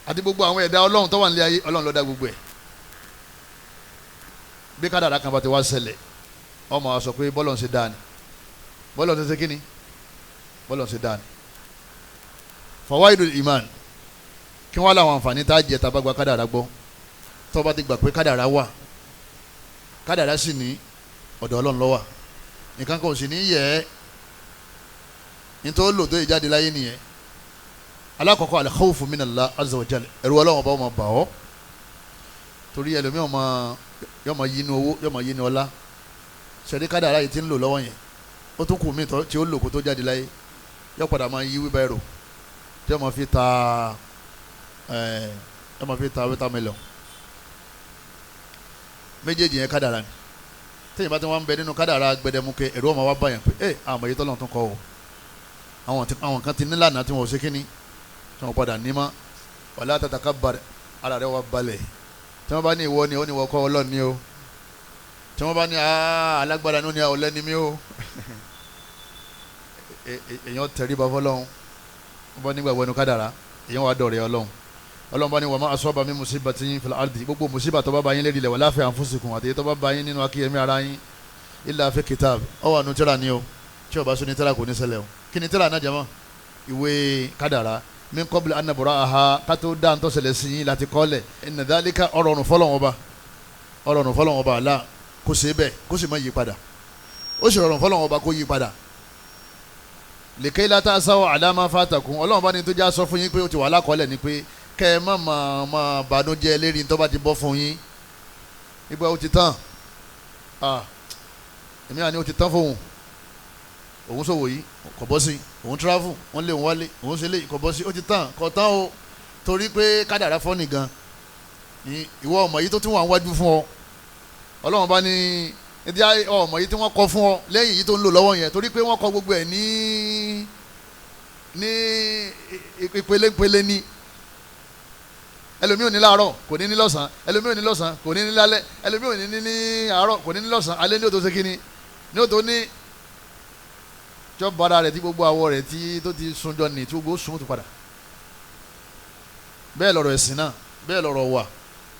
àti gbogbo àwọn ẹ̀dá Ọlọ́run tó wà nílé ayé, Ọlọ́run ló dá gbogbo ẹ̀. Bí kádàrá kan bá ti wá ṣẹlẹ̀, ọmọ wa sọ pé bọ́lọ̀ ń ṣe dáa ni, bọ́lọ̀ ń ṣe kíni, bọ́lọ̀ ń ṣe dáa ni. Fawaidul iman, kí wọ́n láwọn àǹfààní tá a jẹ tá a bá gba kádàrá gbọ́. Tó bá ti gbà pé kádàrá wà, kádàrá sì ní ọ̀dọ̀ Ọlọ́run ló wà, nǹkan kan ò sì ní yẹ ẹ́, nítorí lò tó yẹ jáde láyé nìyẹn. Alákọ̀ọ́kọ́, al-khawfu minallah azza wa jalla, ẹ̀rù Ọlọ́run bá wọn bà ọ́, torí ẹlòmíràn máa yọ máa yínú owó, yọ máa yínú ọlá. Sẹ̀rí kádàrá yìí ti ń lò lọ́wọ́ yẹn, ó tún kù mí tí ó lò kó tó jáde láyé, yọ padà máa yí wíbẹ̀rù tí yọ máa fi ta yọ máa fi ta watermelon. Méjèèjì yẹn kádàrá ni. Téèyàn bá ti wá ń bẹ nínú kádàrá gbẹdẹmukẹ, ẹ̀rù ọmọ wa báyàn pé ẹ àmọ̀ yìí tọ́lọ̀ tún kọ́ o. Àwọn kan ti nílànà tí wọn ò ṣe kíni, tí wọn padà ní mọ́. Wala tatakabbar, ara rẹ wà balẹ̀. Tí wọ́n bá ní ìwọ ni, ó ní ìwọ kọ́, Ọlọ́run ni o. Tí wọ́n bá ní alágbára ní ó ní ọ̀lẹ ni mí o. Èèyàn tẹríba fọlọ́run, wọ́n bá nígbà wọnú kádàrá, èèyàn wà dọ̀rẹ́ Ọlọ́run. Ọlọ́run bá ní wa ma asaba min musibatin fil ardi, gbogbo musiba tó bá bá yín lérí ilẹ̀, wala fi anfusikum, àti tó bá bá yín nínú akíyèmí ara yín, illa fi kitab, ó wà nù tírà ni o. Tí o bá sọ ní tírà kò ní ṣẹlẹ̀ o. Kí ni tírà náà jẹ́ mọ́? Ìwé kádàrá. Min qabli an nabra'aha, kátó dá ntọ́ ṣẹlẹ̀ sí yín láti kọ́lẹ̀. Inna dhalika, ọ̀rọ̀rùn fọlọ́wọ́n ọba, ọ̀rọ̀rùn fọlọ́wọ́n ọba àlá kó ṣe bẹ́ẹ̀, kó sì má yí padà. Ó sì rọrùn fọlọ́wọ́n ọba kó yí padà. Likay la ta'saw ala ma fatakum, Ọlọ́run bá ní tó já sọ fún yín pé ó ti wà lákọ́lẹ̀ ni pé kẹ́ ẹ má máa bànújẹ́ lérí tó bá ti bọ́ fún yín. Ìgbà ó ti tán, èmi àní ó ti tán fóun, òun ṣòwò yìí kò bọ́ sí, òun travel wọ́n lé òun wálé, òun ṣe lé kò bọ́ sí, ó ti tán, kò tán o. Torí pé kádàrá fọ́nì gan ni. Ìwọ ọmọ yìí tó tún wà wájú fún ọ, Ọlọ́run bá ní ìdí ọmọ yìí tí wọ́n kọ fún ọ lẹ́yìn yìí tó ń lò lọ́wọ́ yẹn, torí pé wọ́n kọ gbogbo ẹ̀ ní ìpele ní. Ẹlòmíì ò ní láàárọ̀ kò ní ní lọ́sàn-án, ẹlòmíì ò ní lọ́sàn-án kò ní ní lálẹ́, ẹlòmíì ò ní ní àárọ̀ kò ní ní lọ́sàn-án, alẹ́ ní òtó ṣe kíni ní òtó ní. Tí ó bára rẹ̀ tí gbogbo àwọ̀ rẹ̀ tí tó ti sunjọ nì tí gbogbo sun tó padà. Bẹ́ẹ̀ lọ̀rọ̀ ẹ̀sìn náà, bẹ́ẹ̀ lọ̀rọ̀ wà.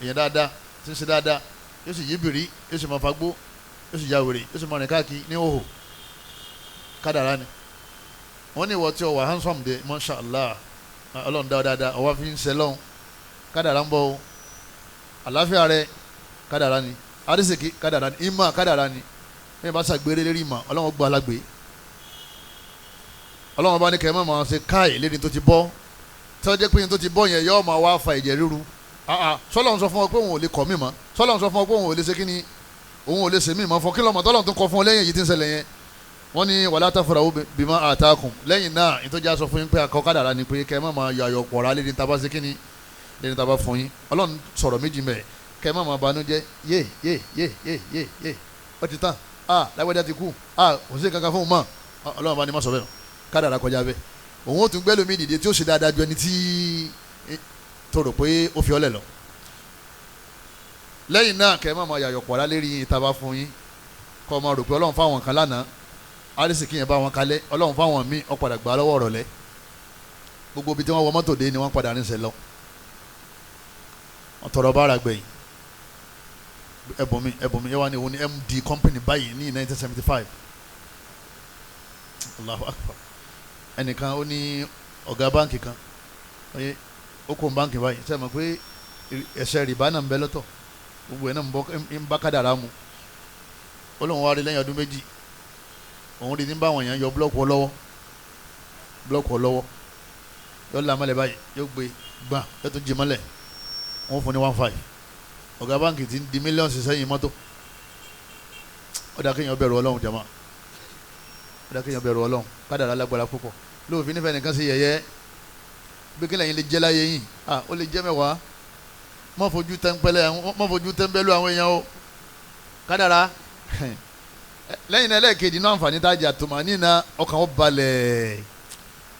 Èèyàn dáadáa tí ń ṣe dáadáa yóò sì yíbìrí, yóò sì máa fagbó, yóò sì ya wèrè, yóò sì máa rìn káàkiri ní òhò. Kádàrá ni. Wọ́n ní ìwọ tí o wà handsome de, masha Allah, Ọlọ́run dá ọ dáadáa, ọwọ́ fi ń ṣe lọ́hùn. Kádàrá ń bọ̀ o. Àlàáfíà rẹ kádàrá ni, arísìkí kádàrá ni, ìmọ̀ kádàrá ni. Bẹ́ẹ̀ bá ṣàgbére lérí ìmọ̀, Ọlọ́run gbọ́ alágbé. Ọlọ́run bá ní kẹ́ ẹ má máa ṣe káì lérí tó ti bọ́. Tí wọ́n jẹ́ pé tó ti bọ́ yẹn yóò máa wá fa ẹ̀jẹ̀ ríru. Sọlọ́run sọ fún ọ pé òun ò lè kọ̀ mí mọ́. Sọlọ́run sọ fún ọ pé òun ò lè ṣe kíni, òun ò lè ṣe mí mọ́. Fún kí lọ́mọ tọ́lọ́run tó kọ fún ọ lẹ́yìn èyí tí ń ṣẹlẹ̀ yẹn. Wọ́n ní wala tafrahu bima atakum. Lẹ́yìn náà ìtọ́jà sọ fún yín pé akọ kádàrá ni pé kẹ́ ẹ má máa yọ àyọ̀ pọ̀ra lérí tá a bá ṣe kíni, lérí tá a bá fún yín. Ọlọ́run sọ̀rọ̀ méjì mẹ́, kẹ́ ẹ má máa banújẹ́ yé yé yé yé yé yé ó ti tán, lágbájá ti kú, kò sí kankan fún un mọ́. Ọlọ́run bá ní má sọ bẹ́ẹ̀, kádàrá kọjá bẹ́ẹ̀. Òun ó tún gbẹ́lómi dìde tí ó ṣe dáadáa ju ẹni tí tó rò pé ó fi ọlẹ̀ lọ. Lẹ́yìn náà kẹ́ ẹ má máa yàyọ̀ pọ̀ra lérí yín tá a bá fún yín. Kọ́ ọ máa rò pé Ọlọ́run fáwọn kan lánàá, arísìkí yẹn bá wọn kalẹ̀, Ọlọ́run fáwọn míì ó padà gbà lọ́wọ́ ọ̀rọ̀lẹ́. Gbogbo ibi tí wọ́n wọ mọ́tò dé ni wọ́n padà rinṣẹ́ lọ. Wọ́n tọrọ bára gbẹ̀yìn. Ẹ̀bùn mi yẹ wá ní òun ní MD company báyìí ní 1975. Allahu Akbar. Ẹnìkan ó ní ọ̀gá báǹkì kan, ó kó báǹkì báyìí, sẹ́yìn mọ̀ pé ẹ̀ṣẹ̀ rìbá náà ń bẹ lọ́tọ̀, gbogbo ẹ̀ náà ń bá kádàrá mu. Ó lóun wá rí lẹ́yìn ọdún méjì, òun rí ní báwọn èèyàn yọ búlọ́ọ̀kù ọlọ́wọ́, yóò la mọ́lẹ̀ báyìí, yóò gbé gbà, yóò tún jí mọ́lẹ̀, wọ́n fún ní 1.5. Ọ̀gá báǹkì ti ń di mílíọ̀nù sẹ́yìn mọ́tò. Ó dá kéèyàn bẹ̀rù Ọlọ́run jàmá, ó dá kéèyàn bẹ̀rù Ọlọ́run. Kádàrá lágbára púpọ̀. Lóòfin nífẹ̀ẹ́ nìkan sí yẹ̀yẹ́ bí kílẹ̀ yín lè jẹ́ láyé yín, ó lè jẹ́ mẹ́wàá. Má fojú tẹ́ńpẹ́lú àwọn èèyàn o. Kádàrá. Lẹ́yìn náà ẹlẹ́ẹ̀kejì náà àǹfààní tá a jẹ àtùmọ̀ nínà, ọkàn ó balẹ̀,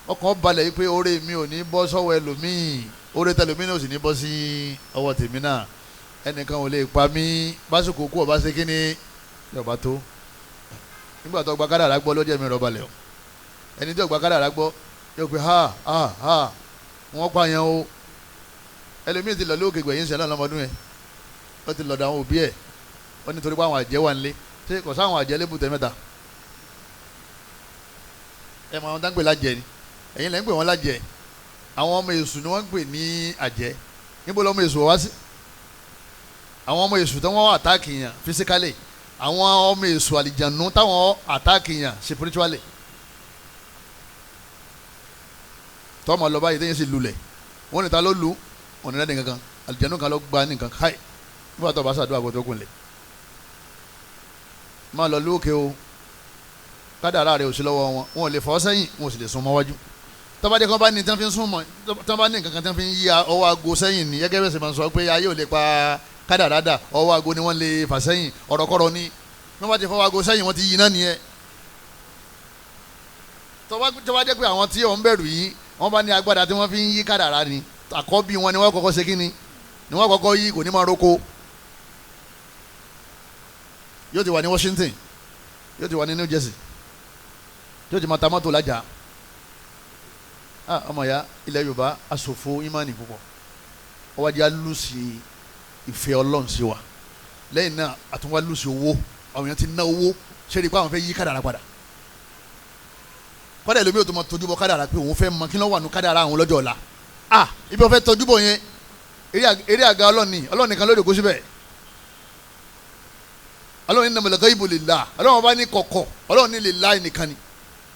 ọkàn ó balẹ̀ yìí pé oore mi ò ní bọ́ sọ́wọ́ ẹlòmíì, oore tẹlòmíì náà ò sì ní bọ́ sí ọwọ́ tèmi náà. Ẹnìkan ò lè pa mí básìkò kú ọba ṣe kí ni yọba tó. Nígbà tó gba kádàrá gbọ́ ló jẹ́ mi rọ̀ balẹ̀ o. Ẹni tó gba kádàrá gbọ́ yóò pe ha ha ha, wọ́n pa yẹn o. Ẹlòmíì ti lọ lóòkè gbẹ̀yìn sẹ́lẹ̀ lọ́mọdún yẹn, ó ti lọ́dọ̀ àwọn òbí ẹ̀, ó nítorí pé àwọn àjẹ́ wà nílé. Ṣé kò sáwọn àjẹ́ lébùtẹ́ mẹ́ta? Ẹ mọ àwọn tá ń pè lájẹ́ ni, ẹ̀yin lẹ́ ń pè wọ́n lájẹ́. Àwọn ọmọ èṣù ni wọ́n ń pè ní àjẹ́. Níbo lọ́mọ èṣù wá sí? Àwọn ọmọ èṣù tí wọ́n àtáàkì yàn physically, àwọn ọmọ èṣù àlìjànú táwọn àtáàkì yàn spiritually. Tọ́mọ lọ báyìí téyìn sì lulẹ̀, wọ́n ní ta ló lu ọ̀nà ìrẹ́ni kankan, àlìjànú kan ló gba nìkan káì. Nígbà tó bá ṣàdúrà kó tó kunlẹ̀, máa lọ lókè o. Kádàrá rẹ ò sí lọ́wọ́ wọn, wọn ò lè fọ́ sẹ́yìn, wọn ò sì lè sún mọ́ wájú. Tọ́ba jẹ́ kí wọ́n bá ní tí wọ́n fi ń sún mọ́, tí wọ́n bá ní nǹkan kan tí wọ́n fi ń yí ọwọ́ aago sẹ́yìn ní gẹ́gẹ́ bẹ́ẹ̀ sì máa ń sọ pé ayé ò lè pa kádàrá dà, ọwọ́ aago ni wọ́n lè fà sẹ́yìn, ọ̀rọ̀kọ̀rọ̀ ni. Bí wọ́n bá ti fọwọ́ aago sẹ́yìn, wọ́n ti yí náà nìyẹn. Tọ́ba jẹ́ pé àwọn tí ò ń bẹ̀rù yìí, wọ́n bá ní agbára tí wọ́n fi ń yí kádàrá ni, àkọ́bí wọn ni wọ́n kọ́kọ́ ṣe kíni, ni wọ́n kọ́kọ́ yí, kò ní máa roko. Yóò ti wà ní Washington, yóò ti wà ní New Jersey, yóò ti máa ta mọ́tò lájà. Ọmọ ya ilẹ̀ Yorùbá asòfo imani púpọ̀, ó wá jẹ́ alùsì ìfẹ́ Ọlọ́run sí wa. Lẹ́yìn náà àtúnwá lùsì owó, àwọn èèyàn ti ná owó ṣé ni pé àwọn fẹ́ yí kádàrá padà. Kọ́dà ẹlòmíì ò tó máa tójú bọ kádàrá pé òun fẹ́ mọ kí ló wà nù kádàrá àwọn lọ́jọ́ ọ̀la. Ibi wọ́n fẹ́ tójú bọ̀ yẹn, eré àga Ọlọ́run Ọlọ́run nìkan ló lè kó síbẹ̀. Ọlọ́run ní innamal ghaibu lillah, Ọlọ́run bá ní kọ̀kọ̀, Ọlọ́run ní lillahi nìkan ni.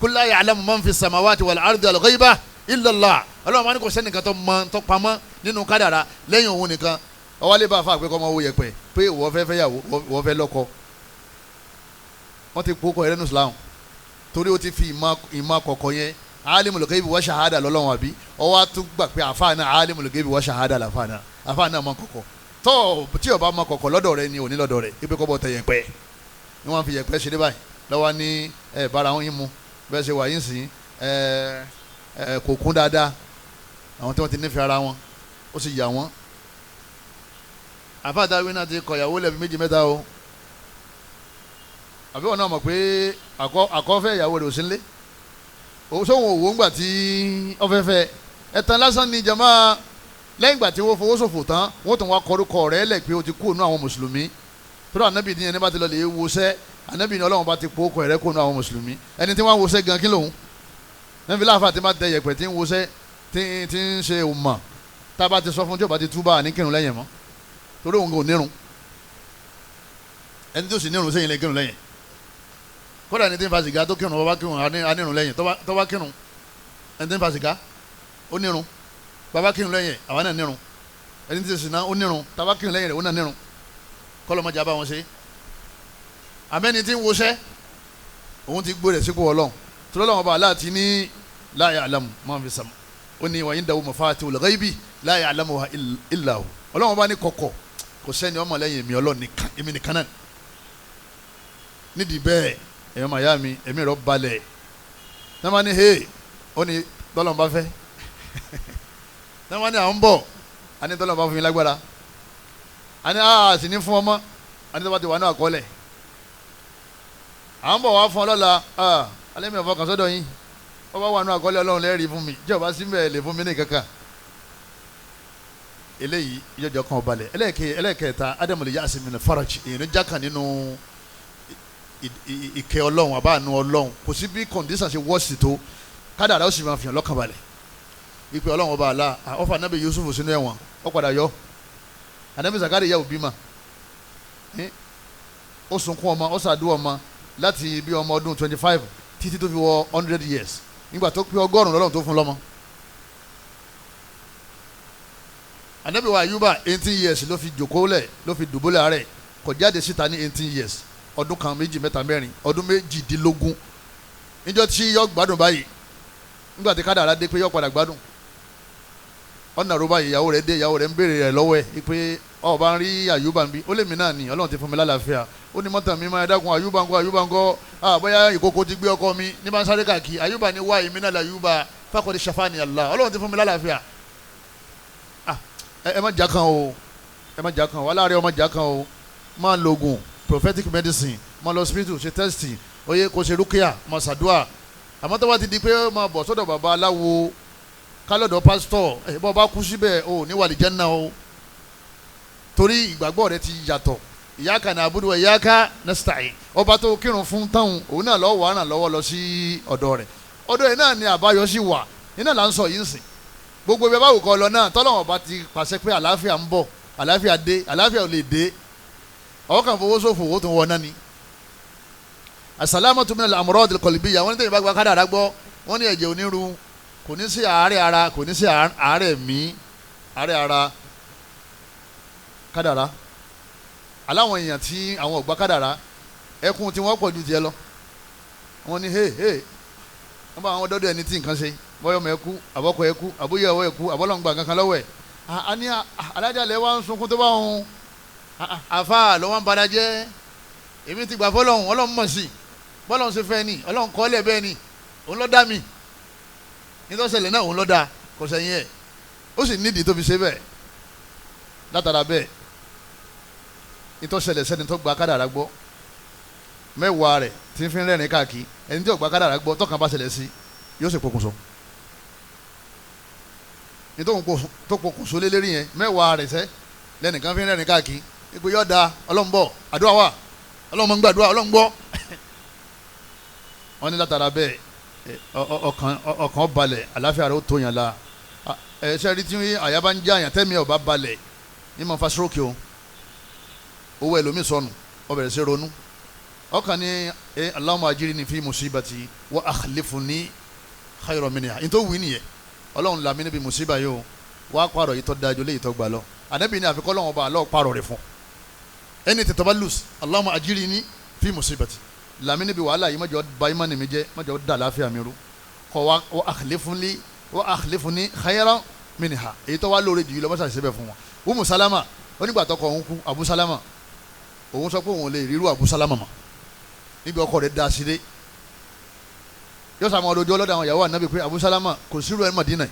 Kul la ya'lamu man fi samawati wal ardi al ghaiba illa Allah. Ọlọ́run bá ní kò sẹ́nìkan tó mọ tó pamọ́ nínú kádàrá lẹ́yìn òun nìkan. Ọwọ́ lè bá a fà pé kọ́ ọmọ wo yẹpẹ̀ pé ìwọ fẹ́ fẹ́yàwó, ìwọ fẹ́ lọ́kọ. Wọ́n ti kó kọ́ ẹrẹ́nu Islam torí ó ti fi ìmọ̀ kọ̀kọ̀ yẹn alimul ghaibi wa shahada lọ́lọ́run àbí ọwọ́ á tún gbà pé àfa náà alimul ghaibi wa shahada làfa náà, àfa náà mọ kọ̀kọ̀. Tọ́ tí o bá mọ kọ̀kọ̀ lọ́dọ̀ rẹ ni òní lọ́dọ̀ rẹ ibi kọ́ bọ́ tẹ yẹpẹ́ ni wọ́n fi yẹpẹ́ ṣeré báyìí lọ́wọ́ ní ẹ bára wọn yín mu bẹ́ẹ̀ ṣe wà yín sìn ẹ ẹ kò kún dáadáa. Àwọn tí wọ́n ti nífẹ̀ẹ́ ara wọn ó sì yà wọ́n. Àfa àtàwé náà ti kọ̀yàwó lẹ́bi méjì mẹ́ta o. Àbí wọn náà mọ̀ pé àkọ́fẹ́ ìyàwó rẹ̀ ò sí nílé. Sóhun òwò ńgbà tí ọ̀fẹ́fẹ́ ẹ̀tàn lásán ni jama. Lẹ́yìn ìgbà tí wọ́n fowó ṣòfò tán, wọ́n tún wá kọrúkọ rẹ̀ lẹ̀ pé o ti kú ònú àwọn mùsùlùmí. Tó dà ànábì ní ẹni bá ti lọ lè wọṣẹ́, ànábì ní Ọlọ́run bá ti kó ọkọ rẹ̀ kó ònú àwọn mùsùlùmí. Ẹni tí wọ́n wọṣẹ́ gan kí lòun níbi láàfà tí máa tẹ yẹ̀pẹ̀ tí ń wọṣẹ́ tí ń ṣe òmà, tá a bá ti sọ fún tí o bá ti túbà ní kírun lẹ́yìn mọ́, torí òun kò nírun. Ẹni tó sì nírun sẹ́yìn lè kírun lẹ́yìn. Kódà ẹni tí ń fa sìgá tó kírun, bàbá kírun anírun lẹ́yìn, tó bá kírun, ẹni tí ń fa sìgá ó nírun, bàbá kírun lẹ́yìn àwa náà nírun. Ẹni tí ń sìná ó nírun, tàbá kírun lẹ́yìn rẹ̀ ó náà nírun. Kọ́lọ́mọjà bá wọn ṣe. Àmẹ́ni tí ń wọṣẹ́ òun ti gbó rẹ̀ sípò Ọlọ́run, torí Ọlọ́run ọba aláàtí ní la ya'lamu man fi sama, ó ní wa indahu mafatihul ghaibi la ya'lamuha illa hu. Ọlọ́run ọba ní kọ̀kọ̀ kò sẹ́ni ọmọ lẹ́yìn èmi Ọlọ́run nìkan, èmi nìkan náà. Nídìí bẹ́ẹ̀ ẹ̀yọ́ màyá mi, ẹ̀mí rẹ̀ balẹ̀. Náà máa ní hey, ó ní tọ́lọ́run bá fẹ́. Náà máa ní à ń bọ̀, a ní tọ́lọ́run bá fún mi lágbára, a ní a sì ní fún ọmọ, a ní tọ́ba ti wà ní àkọọ́lẹ̀, à ń bọ̀ wá fún ọ lọ́la, alẹ́ mi ò fọkàn sọ́dọ̀ yín, wọ́n bá wà ní àkọọ́lẹ̀ Ọlọ́run lẹ́rìí fún mi, jẹ́ ọba síbẹ̀ lè fún mi ní kankan. Eléyìí ìjọjọ kan balẹ̀. Ẹlẹ́ẹ̀kẹta, ádámù lè yá àsìmì ní faraj, èyí ní jákàn nínú ìkẹ́ Ọlọ́run àbáànú Ọlọ́run. Kò sí bí kọ̀ǹdíṣàn ṣe wọ́ọ̀sì tó, kádàrá ó sì máa fìyàn lọ́kàn balẹ̀. Ìpè Ọlọ́run ọba àlá ọfà anábì Yusuf sínú ẹ̀wọ̀n, ó padà yọ. Anábì Zakariya òbí ma, ó sunkún ọmọ, ó sàdúrà ọmọ láti bí ọmọ ọdún 25 títí tó fi wọ 100 years. Nígbà tó pé 100 lọ́lọ́run tó fún lọ́mọ. Anábì wa Ayuba 18 years ló fi jòkó lẹ̀, ló fi dùbúlẹ̀ rẹ̀, kò jáde síta ní 18 years, ọdún kan, méjì, mẹ́ta, mẹ́rin, ọdún 18. Níjọ́ tí yọ gbádùn báyìí, nígbà tí kádàrá dé pé yọ padà gbádùn, ọ̀nà àrùbá ìyàwó rẹ̀ dé, ìyàwó rẹ̀ ń béèrè rẹ̀ lọ́wọ́ ẹ̀ pé ọba ń rí Àyùbá ń bí, ó lè mí náà ní Ọlọ́run ti fún mi lálàáfíà. Ó ní mọ́tàn mi máa dákun Àyùbá ńkọ́, Àyùbá ńkọ́, bóyá ìkókó ti gbé ọkọ mi ní bá ń sáré káàkiri. Àyùbá ni wá èmi náà làyùbá fàkọ́dé ṣàfàní Allah, Ọlọ́run ti fún mi lálàáfíà. Ẹ má jà kan o, ẹ má jà kan o, aláàárẹ̀ ọmọ jà kan o, máa lo oògùn prophetic medicine, máa lọ hospital ṣe test, oye kò ṣe rúkìá, máa ṣàdúà. Àmọ́ tó bá ti di pé máa bọ̀ sọ́dọ̀ bàbá aláwo, kálọ̀dọ̀ pásítọ̀, ẹ̀ bọ́ bá kú síbẹ̀ o ní wàlí Jánnà o, torí ìgbàgbọ́ rẹ ti yàtọ̀. Iyyaka na'budu wa iyyaka nasta'in, ọba tó kírun fún táwọn òun náà lọ́wọ́ wà ràn lọ́wọ́ lọ sí ọ̀dọ̀ rẹ̀. Ọ̀dọ̀ rẹ̀ náà ni àbáyọ sí wà, iná là ń sọ yìí ń sìn. Gbogbo ibi báwo kọ lọ náà, tọ́lọ́wọ́n bá ti pàṣẹ pé àlàáfíà ń bọ̀, àlàáfíà dé, àlàáfíà ò lè dé, ọwọ́ kan fowó ṣòfò, owó tó ń wọ náà ni. As-salamatu minal amrad al-qalbiyya, wọ́n ní tẹ̀yìn bá gba kádàrá gbọ́, wọ́n ní ẹ̀jẹ̀ onírun, kò ní sí àárẹ̀ ara, kò ní sí àárẹ̀ mí, àárẹ̀ ara kádàrá. Aláwọn èèyàn tí àwọn ọ̀gbá kádàrá, ẹkún tí wọ́n pọ̀ ju tiẹ̀ lọ. Wọ́n ní hey hey, wọ́n bá àwọn dọ́dọ̀ ẹni tí nǹkan ṣe, bọ́yọ̀ mọ̀ ẹkú, àbọ̀kọ̀ ẹkú, àbúyẹ̀wò ẹkú, àbọ̀lọ́ngbà kankan lọ́wọ́ ẹ̀. Àní alájàlẹ̀ wa ń sunkún tó bá òun, àfa ló wọ́n ń padà jẹ́. Èmi ti gbà fọlọ́hún, Ọlọ́run mọ̀ sí, bọ́lọ́hún ṣe fẹ́ ni, Ọlọ́run kọ́ lẹ̀ bẹ́ẹ̀ ni, òun ló dá mi. Nítòsẹ̀lẹ̀ náà òun ló dá, kò sẹ́yìn ẹ̀, ó sì nídìí tó fi ṣe bẹ́ẹ̀. Látara bẹ́ẹ̀, nítòsẹ̀lẹ̀ sẹ́ni tó gba kádàrá gbọ́, mẹ́wàá rẹ̀ tí ń fi rẹ́rìn káàkiri, ẹni tí ò gba kádàrá gbọ́ tọkàn bá ṣẹlẹ̀ sí yóò sì pokùnso. Nítorí tó pokùnso lé lérí yẹn, mẹ́wàá rẹ̀ sẹ́ lẹ́nìkan fi rẹ́rìn káàkiri, ipò yóò da, Ọlọ́run bọ̀, àdúrà wà, Ọlọ́run máa ń gbàdúrà, Ọlọ́run gbọ́. Wọ́n ní látara bẹ́ẹ̀ ọkàn balẹ̀, àlàáfíà rẹ̀ ó tó yàn la. Ẹ ṣe rí tí àyà bá ń já àyàn tẹ́mi ọ̀ bá balẹ̀ ní ma fa stroke o, owó ẹlòmíì sọnù, ó bẹ̀rẹ̀ sí ronú. Ọkàn ní Allahumma ajirni fi musibati wa akhlifni khayran minha, ní tó wí nìyẹn, Ọlọ́run là mí níbi musiba yìí o, wàá pààrọ̀ yìí tó dájú léyìí tó gbà lọ. Ànábì ní àfikọ́ Ọlọ́run ọba àlọ́ pààrọ̀ rẹ̀ fún ẹni tètè bá lùs, Allahumma ajirni fi musibati, là mí níbi wàhálà yìí, má jẹ́ ó ba ìmánì mi jẹ́, má jẹ́ ó dà láàfíà mi rú, kọ́ wa akhlifni wa akhlifni khayran minha, èyí tó wá lóore jù yìí lọ, mọ́sàsì síbẹ̀ fún wọn. Umu Salama onígbà tọkọ òun kú, Abu Salama, òun sọ pé òun lè ríru Abu Salama mọ́ níbi ọkọ rẹ̀ da sílé. Yóò sàmọ́ ọdọọdọ ọlọ́dọ̀ àwọn ìyàwó ànábì pé Abu Salama kò sírú ẹ̀ Mádínà yìí,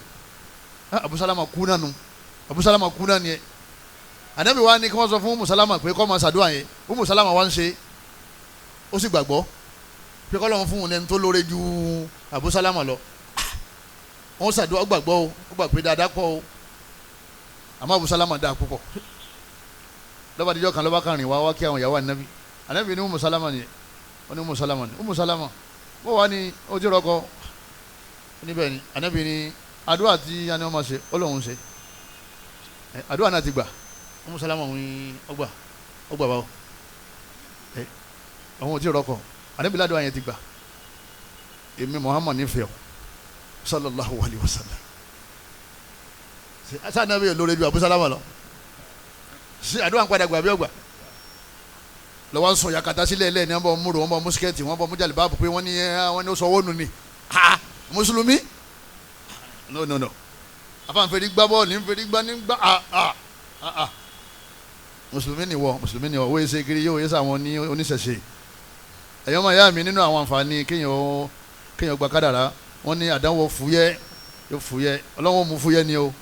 Abu Salama kú nánu, Abu Salama kú nánu yẹ. Ànábì wa ní kí wọ́n sọ fún Umu Salama pé kó máa ṣàdúrà yẹn. Umu Salama wa ń ṣe, ó sì gbàgbọ́ Pé kọ́lọ́run fún un lẹ́nu tó lóore ju Abu Salama lọ. Wọ́n ṣàdúrà, ó gbàgbọ́ o, ó gbà pé dáadáa pọ̀ o, àmọ́ Abu Salama dáa púpọ̀. Lọ́ba àdìjọ́ kan lọ́ba kan rìn wá wá kí àwọn ìyàwó ànábì. Ànábì ní Umu Salama ni, wọ́n ní Umu Salama ni, Umu Salama wọ́n wá ní ojú rọ́kọ níbẹ̀ ni. Ànábì ní àdúrà tí a ní wọ́n máa ṣe, ó lóun ṣe àdúrà náà ti gbà. Umu Salama ń ọgbà ọgbà báwo àwọn ojú rọ́kọ. Ànábì ládùúgbò yẹn ti gbà. Èmi Muhammad nífẹ̀ẹ́ o, sallallahu alayhi wa sallam. Ṣe anabi yóò lóore ju Abu Salama lọ? Ṣe àdúrà ń padà gbà bí ọgbà lọ́wọ́ ń sọ yakata sílẹ̀ ẹlẹ́ni, wọ́n bọ̀ múrò, wọ́n bọ̀ mùsíkẹ́ẹ̀tì, wọ́n bọ̀ mújàlè báàbò pé wọ́n ní wọ́n ní ó sọ owó nù ni. Ha, mùsùlùmí, no no no, afáǹfẹ̀rí gbá bọ́ọ̀lù ní fẹ̀rí gbá ní gbá. Ah ah ah, mùsùlùmí ni wọ, mùsùlùmí ni wọ, wọ́n yé ṣe kiri yóò yé sàwọn ní oníṣẹ̀ṣe. Ẹ̀yọ́ máa yá mi nínú àwọn àǹfààní kéèyàn gba kádàrá, wọ́n ní àdánwò fúyẹ́ yóò fúyẹ́. Ọlọ́run ó mú fúyẹ́ ni o,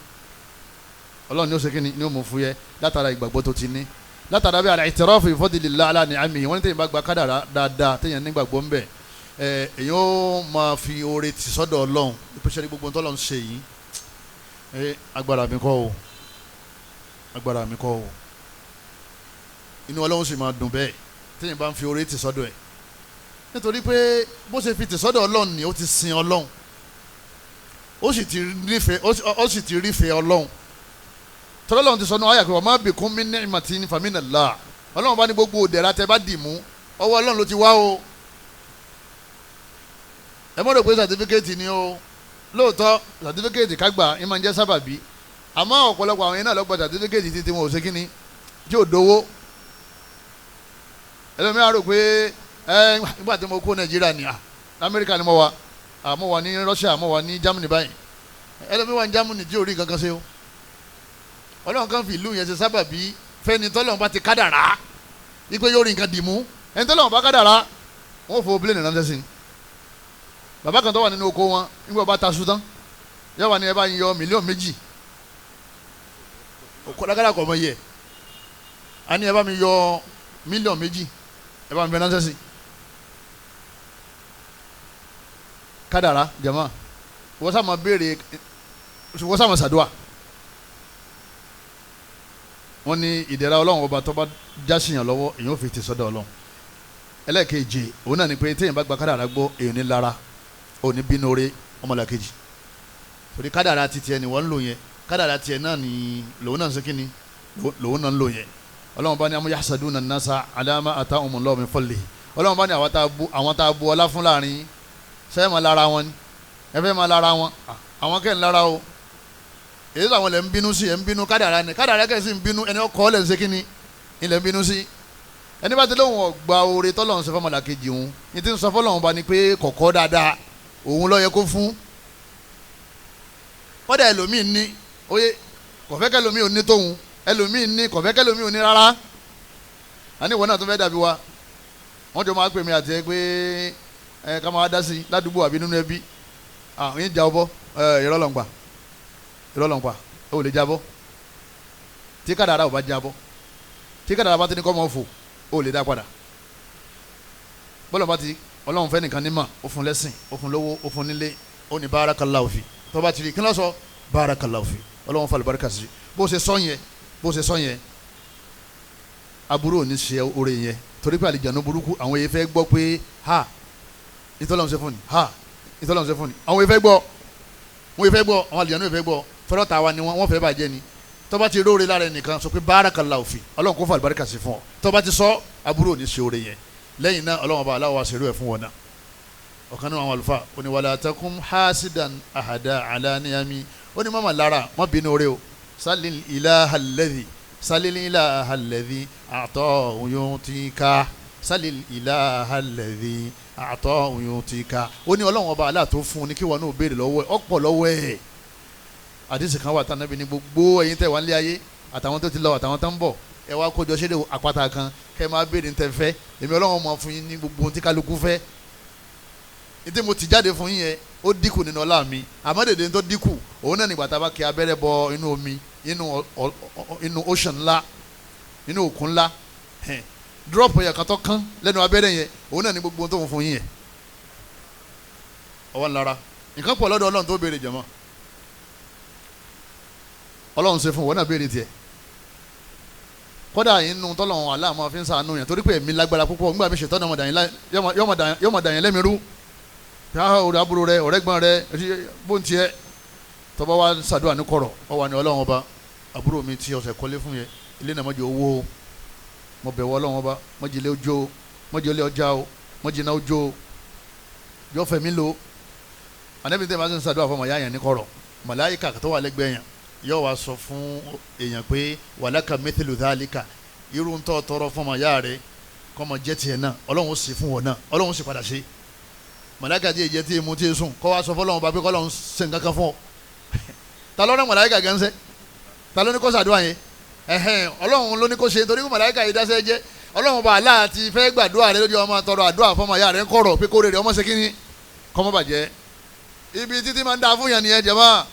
Ọlọ́run ni ó ṣe kí ni ó mú fúyẹ́ látara ìgbàgbọ́ tó ti ní, látara bí al-i'tirafu bi fadlillah ala ni'amihi. Wọ́n ní téèyàn bá gba kádàrá dáadáa, téèyàn nígbàgbọ́ ń bẹ̀, èyàn ó máa fi oore tì sọ́dọ̀ Ọlọ́run. Ìpèsè ní gbogbo tọ́lọ́run ṣe yìí, agbára mi kọ́ o, agbára mi kọ́ o, inú Ọlọ́run sì máa dùn bẹ́ẹ̀ téèyàn bá ń fi oore tì sọ́dọ̀ ẹ̀, nítorí pé bó ṣe fi tì sọ́dọ̀ Ọlọ́run ni ó ti sin Ọlọ́run, ó sì ti rífẹ̀ẹ́, ó sì ti rífẹ̀ẹ́ Ọlọ́run. Tọ́lọ́run ti sọnù ayà pé wa ma bikum min ni'matin faminallah. Ọlọ́run bá ní gbogbo òdẹ̀ra tẹ bá dì mú, ọwọ́ Ọlọ́run ló ti wá o. Ẹ mọ̀ rò pé sàtífíkẹ́ẹ̀tì ni o. Lóòótọ́ sàtífíkẹ́ẹ̀tì kágbà ẹ máa ń jẹ́ sábàbí, àmọ́ ọ̀pọ̀lọpọ̀ àwọn yẹn náà lọ́gbà sàtífíkẹ́ẹ̀tì títí wọn ò ṣe kíni tí ò dowó. Ẹlòmíràn rò pé ẹ nígbà tí mo kó Nàìjíríà ni, Amẹ́ríkà ni mo wà, mo wà ní Russia, mo wà ní Germany báyìí. Ẹlòmíràn wà ní Germany tí ò rí kankan ṣe o. Ọlọ́run kan fi ìlú yẹn ṣe sábàbí fẹ́ni tọ́lọ́run bá ti kádàrá wípé yóò rí nǹkan dì mú. Ẹni tọ́lọ́run bá kádàrá, wọ́n fò pílẹ̀nì ránṣẹ́ sí i. Bàbá kan tó wà nínú oko wọn nígbà bá ta su tán, yóò wà ní ẹ bá ń yọ 2 mílíọ̀nù kọ́lákàrà kọ̀ mọ́ yẹ, a ní ẹ bá mi yọ 2 mílíọ̀nù, ẹ bá mi fẹ́ ránṣẹ́ sí i. Kádàrá jama, wọ́n sá ma béèrè, wọ́n sá ma ṣàdúà. Wọ́n ní ìdẹ̀ra Ọlọ́run ọba tó bá jásìyàn lọ́wọ́, èèyàn ò fi ti sọ́dọ̀ Ọlọ́run. Ẹlẹ́ẹ̀kejì òun náà ni pé téèyàn bá gba kádàrá gbọ́, èèyàn ní lára, ò ní bínú oore ọmọlàkejì, torí kádàrá ti tiẹ̀ ni wọ́n ń lò yẹn, kádàrá tiẹ̀ náà ni lòun náà ń ṣe kíni, lòun náà ń lò yẹn. Ọlọ́run bá ní am yahsaduna an-nasa ala ma atahumullahu min fadlihi. Ọlọ́run bá ní àwọn tá a bu ọlá fún láàrin sẹ́yìn máa lára wọn ni, ẹ fẹ́ máa lára wọn, àwọn kẹ́ ń lára o. Èyí làwọn lè ń bínú sí, ẹ̀ ń bínú kádàrá ni, kádàrá kẹ́ sì ń bínú ẹni ọkọ̀ lè ń ṣe kíni ilẹ̀ ń bínú sí. Ẹni bá ti lóun ọgbà oore tọ́lọ́run ṣe fọmọlàkejì òun ní ti ń sọ fọlọ́run bá ní pé kọ̀kọ́ dáadáa òun ló yẹ kó fún. Kọ́dà ẹlòmíín ní oyè kọ̀fẹ́ kẹlòmíín ò ní tóun, ẹlòmíín ní kọ̀fẹ́ kẹlòmíín ò ní rárá. Àní ìwọ náà tó fẹ́ dàbí wa, wọ́n jọ máa pè mí àti ẹ pé ẹ ká máa dá sí ládùúgbò àbí nínú ẹbí, àwọn yìí já ọbọ ìrọ̀lọ́ngbà ìrọ̀lọ́ngbà ó lè jábọ́. Tí kádàrá ò bá jábọ́, tí kádàrá bá ti ní kọ́ mọ́ fò, ó lè dá padà. Bọ́lá bá ti Ọlọ́run fẹ́ nìkan nímọ̀, ó fún lẹ́sìn, ó fún lówó, ó fún nílé, ó ní barakallahu fi. Tó bá ti rí kí ló sọ barakallahu fi, Ọlọ́run fa àlùbáríkà sí. Bó ṣe sọ yẹn, bó ṣe sọ yẹn, aburú ò ní ṣe oore yẹn, torí pé àlìjánu burúkú àwọn yẹn fẹ́ gbọ́ pé ha ìtọ́lọ́run ṣe fún ni, ha ìtọ́lọ́run ṣe fún ni, àwọn yẹn fẹ́ gbọ́, wọ́n yẹn fẹ́ gbọ́, àwọn àlìjánu yẹn fẹ́ gbọ́, fọlọ́ta wa ni wọ́n fẹ́ bàjẹ́ ni. Tó bá ti róore lára ẹnìkan sọ pé barakallahu fi, Ọlọ́run kó fa àlùbáríkà sí fún ọ. Tó bá ti sọ, aburú ò ní ṣe oore yẹn. Lẹ́yìn náà Ọlọ́run ọba aláwọ̀ aṣèrú ẹ̀ fún wọn náà. Ọ̀kan nínú àwọn àlùfáà ó ní wala takum hasidan ahada ala niyami, ó ní mọ́mọ́ lára mọ́ bínú oore o. Salil ilaha alladhi, salil ilaha alladhi a'tahu yu'tika, salil ilaha alladhi a'tahu yu'tika. Ó ní Ọlọ́run ọba aláà tó fún un ní kí wọn náà béèrè lọ́wọ́ ẹ̀, ọ̀pọ̀ lọ́wọ́ ẹ̀. Àdìsí kan wà tánàbí ní gbogbo ẹ̀yin tẹ̀ wá nílé ayé àtàwọn tó ti lọ àtàwọn tó ń bọ̀, ẹ wá kójọ ṣẹlẹ̀ àpáta kan kẹ́ máa béèrè ní tẹ́ fẹ́, èmi Ọlọ́run máa fún yín ní gbogbo ohun tí kálukú fẹ́. Ní tí mo ti jáde fún yín yẹn ó dínkù nínú ọlá mi, àmọ́ dèdè tó dínkù òun náà nígbà tá a bá kí abẹ́rẹ́ bọ inú omi, inú ocean ńlá, inú òkun ńlá, drop yẹn kan tó kán lẹ́nu abẹ́rẹ́ yẹn, òun náà ní gbogbo ohun tó ń fún yín yẹn. Ọwọ́ ńlára nǹkan pọ̀ lọ́dọ̀ Ọlọ́run tó béèrè jẹ̀mọ́. Ọlọ́run ṣe fún wọn náà béèrè tiẹ̀. Kódà inú tọ́lọ́run aláàmọ́ fi ń sàánú yẹn torí pé èmi lágbára púpọ̀ nígbà mi ṣètọ́ yọmọ dàyẹn lẹ́mi rú. Ọ̀rẹ́ àbúrò rẹ ọ̀rẹ́gbọ́n rẹ bó ń tiẹ̀ tọ́ba wa ṣàdúrà ní kọ̀rọ̀ ọ wà ní Ọlọ́run ọba àbúrò mi ti ọ̀sẹ̀ kọ́lé fún yẹn ilé náà mọ́jọ owó mo bẹ̀ wọ́ Ọlọ́run ọba mọ́jọ ilé ojó mọ́jọ ilé ọjà o mọ́jọ iná ojó yọ fẹ̀mí lo. Ànábì tẹ́ bá ń ṣàdúrà fún ọmọ yá yẹn ní kọ̀rọ̀ màláyíkà tó wà lẹ́gbẹ̀ẹ́ yẹn yóò wá sọ fún èèyàn pé wàlákà mithlu dhalika irú ń tọ́ tọrọ fún ọmọ yá rẹ kọ́ ọmọ jẹ́ tiẹ̀ náà Ọlọ́run ó sì fún wọn náà Ọlọ́run ó sì padà ṣe. Màláíkà tí èjẹ tí emu tí sùn kọ́ wá sọ fọlọ́run bá pé kọ́lọ́run ṣe nǹkan kan fún ọ. Ta ló rán màláíkà gánṣẹ́? Ta ló ní kó ṣàdúrà yẹn? Ẹ̀hẹ́n, Ọlọ́run ló ní kó ṣe torí màláíkà yìí dáṣẹ́ jẹ́. Ọlọ́run bá aláà ti fẹ́ gbàdúrà rẹ lójú ọmọ tọrọ àdúrà fọmọ ìyá rẹ ń kọ̀rọ̀ pé kóre rẹ ọmọ ṣe kíní kọ́mọ bàjẹ́. Ibi títí máa ń da fún yàn nìyẹn jẹ̀mọ́.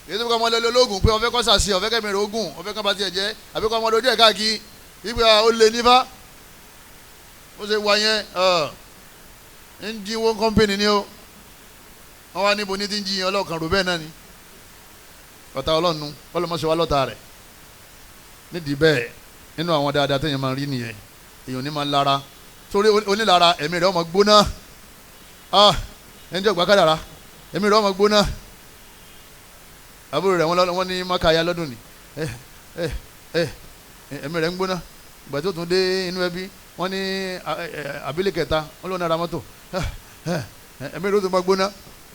Èyí tó kọ́ ọmọ lọ́lọ́ ológun pé ọfẹ́ kọ́sà sí ọfẹ́ kẹ́mi rẹ̀ ogun ọfẹ́ kọ́ bá tiẹ̀ jẹ́ àbí kọ́ ọmọ lójú ẹ̀ káàkiri ìgbà ó lè nífà ó ṣe wá yẹn ń jí wọ́n kọ́mpìnì ni ó wọ́n wá níbo ní ti ń jí yẹn ọlọ́kan rò bẹ́ẹ̀ náà ni ọ̀tá ọlọ́nu ọlọ́mọṣẹ́ wa lọ́ta rẹ̀. Nídìí bẹ́ẹ̀ nínú àwọn dáadáa téèyàn máa ń rí nìyẹn èèyàn ní máa ń lara torí onílara ẹ̀mí rẹ̀ ọmọ gbóná ẹni tí ọgbà kádàrá ẹ̀mí rẹ̀ ọmọ gbóná. Àbúrò rẹ̀ wọ́n ní mákàyà lọ́dún ni ẹ̀mí rẹ̀ ń gbóná. Ìgbà tó tún dé inú ẹbí wọ́n ní abílẹ̀ kẹta wọ́n lóun nára mọ́tò ẹ̀mí rẹ̀ ó tún máa gbóná.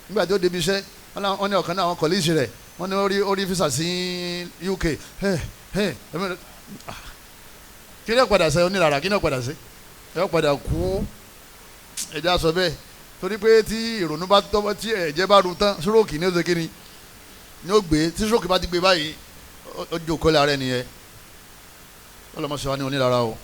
Nígbà tó débi iṣẹ́ wọ́n ní ọ̀kan náà àwọn kọ̀líìsì rẹ̀ wọ́n ní orí fisa sí UK ẹ̀mí rẹ̀ kí ni ó padà ṣe onílára kí ni ó padà ṣe ẹ̀ ó padà kú. Ẹ̀já sọ bẹ́ẹ̀ torí pé tí ìrònú bá tọ́ tí ẹ̀jẹ̀ bá ru tán stroke ní ó ṣe kí ni ní ó gbé tí stroke bá ti gbé báyìí ó jókòó lára ẹ̀ nìyẹn. Ọlọ́mọṣẹ́ wa ní onílára o.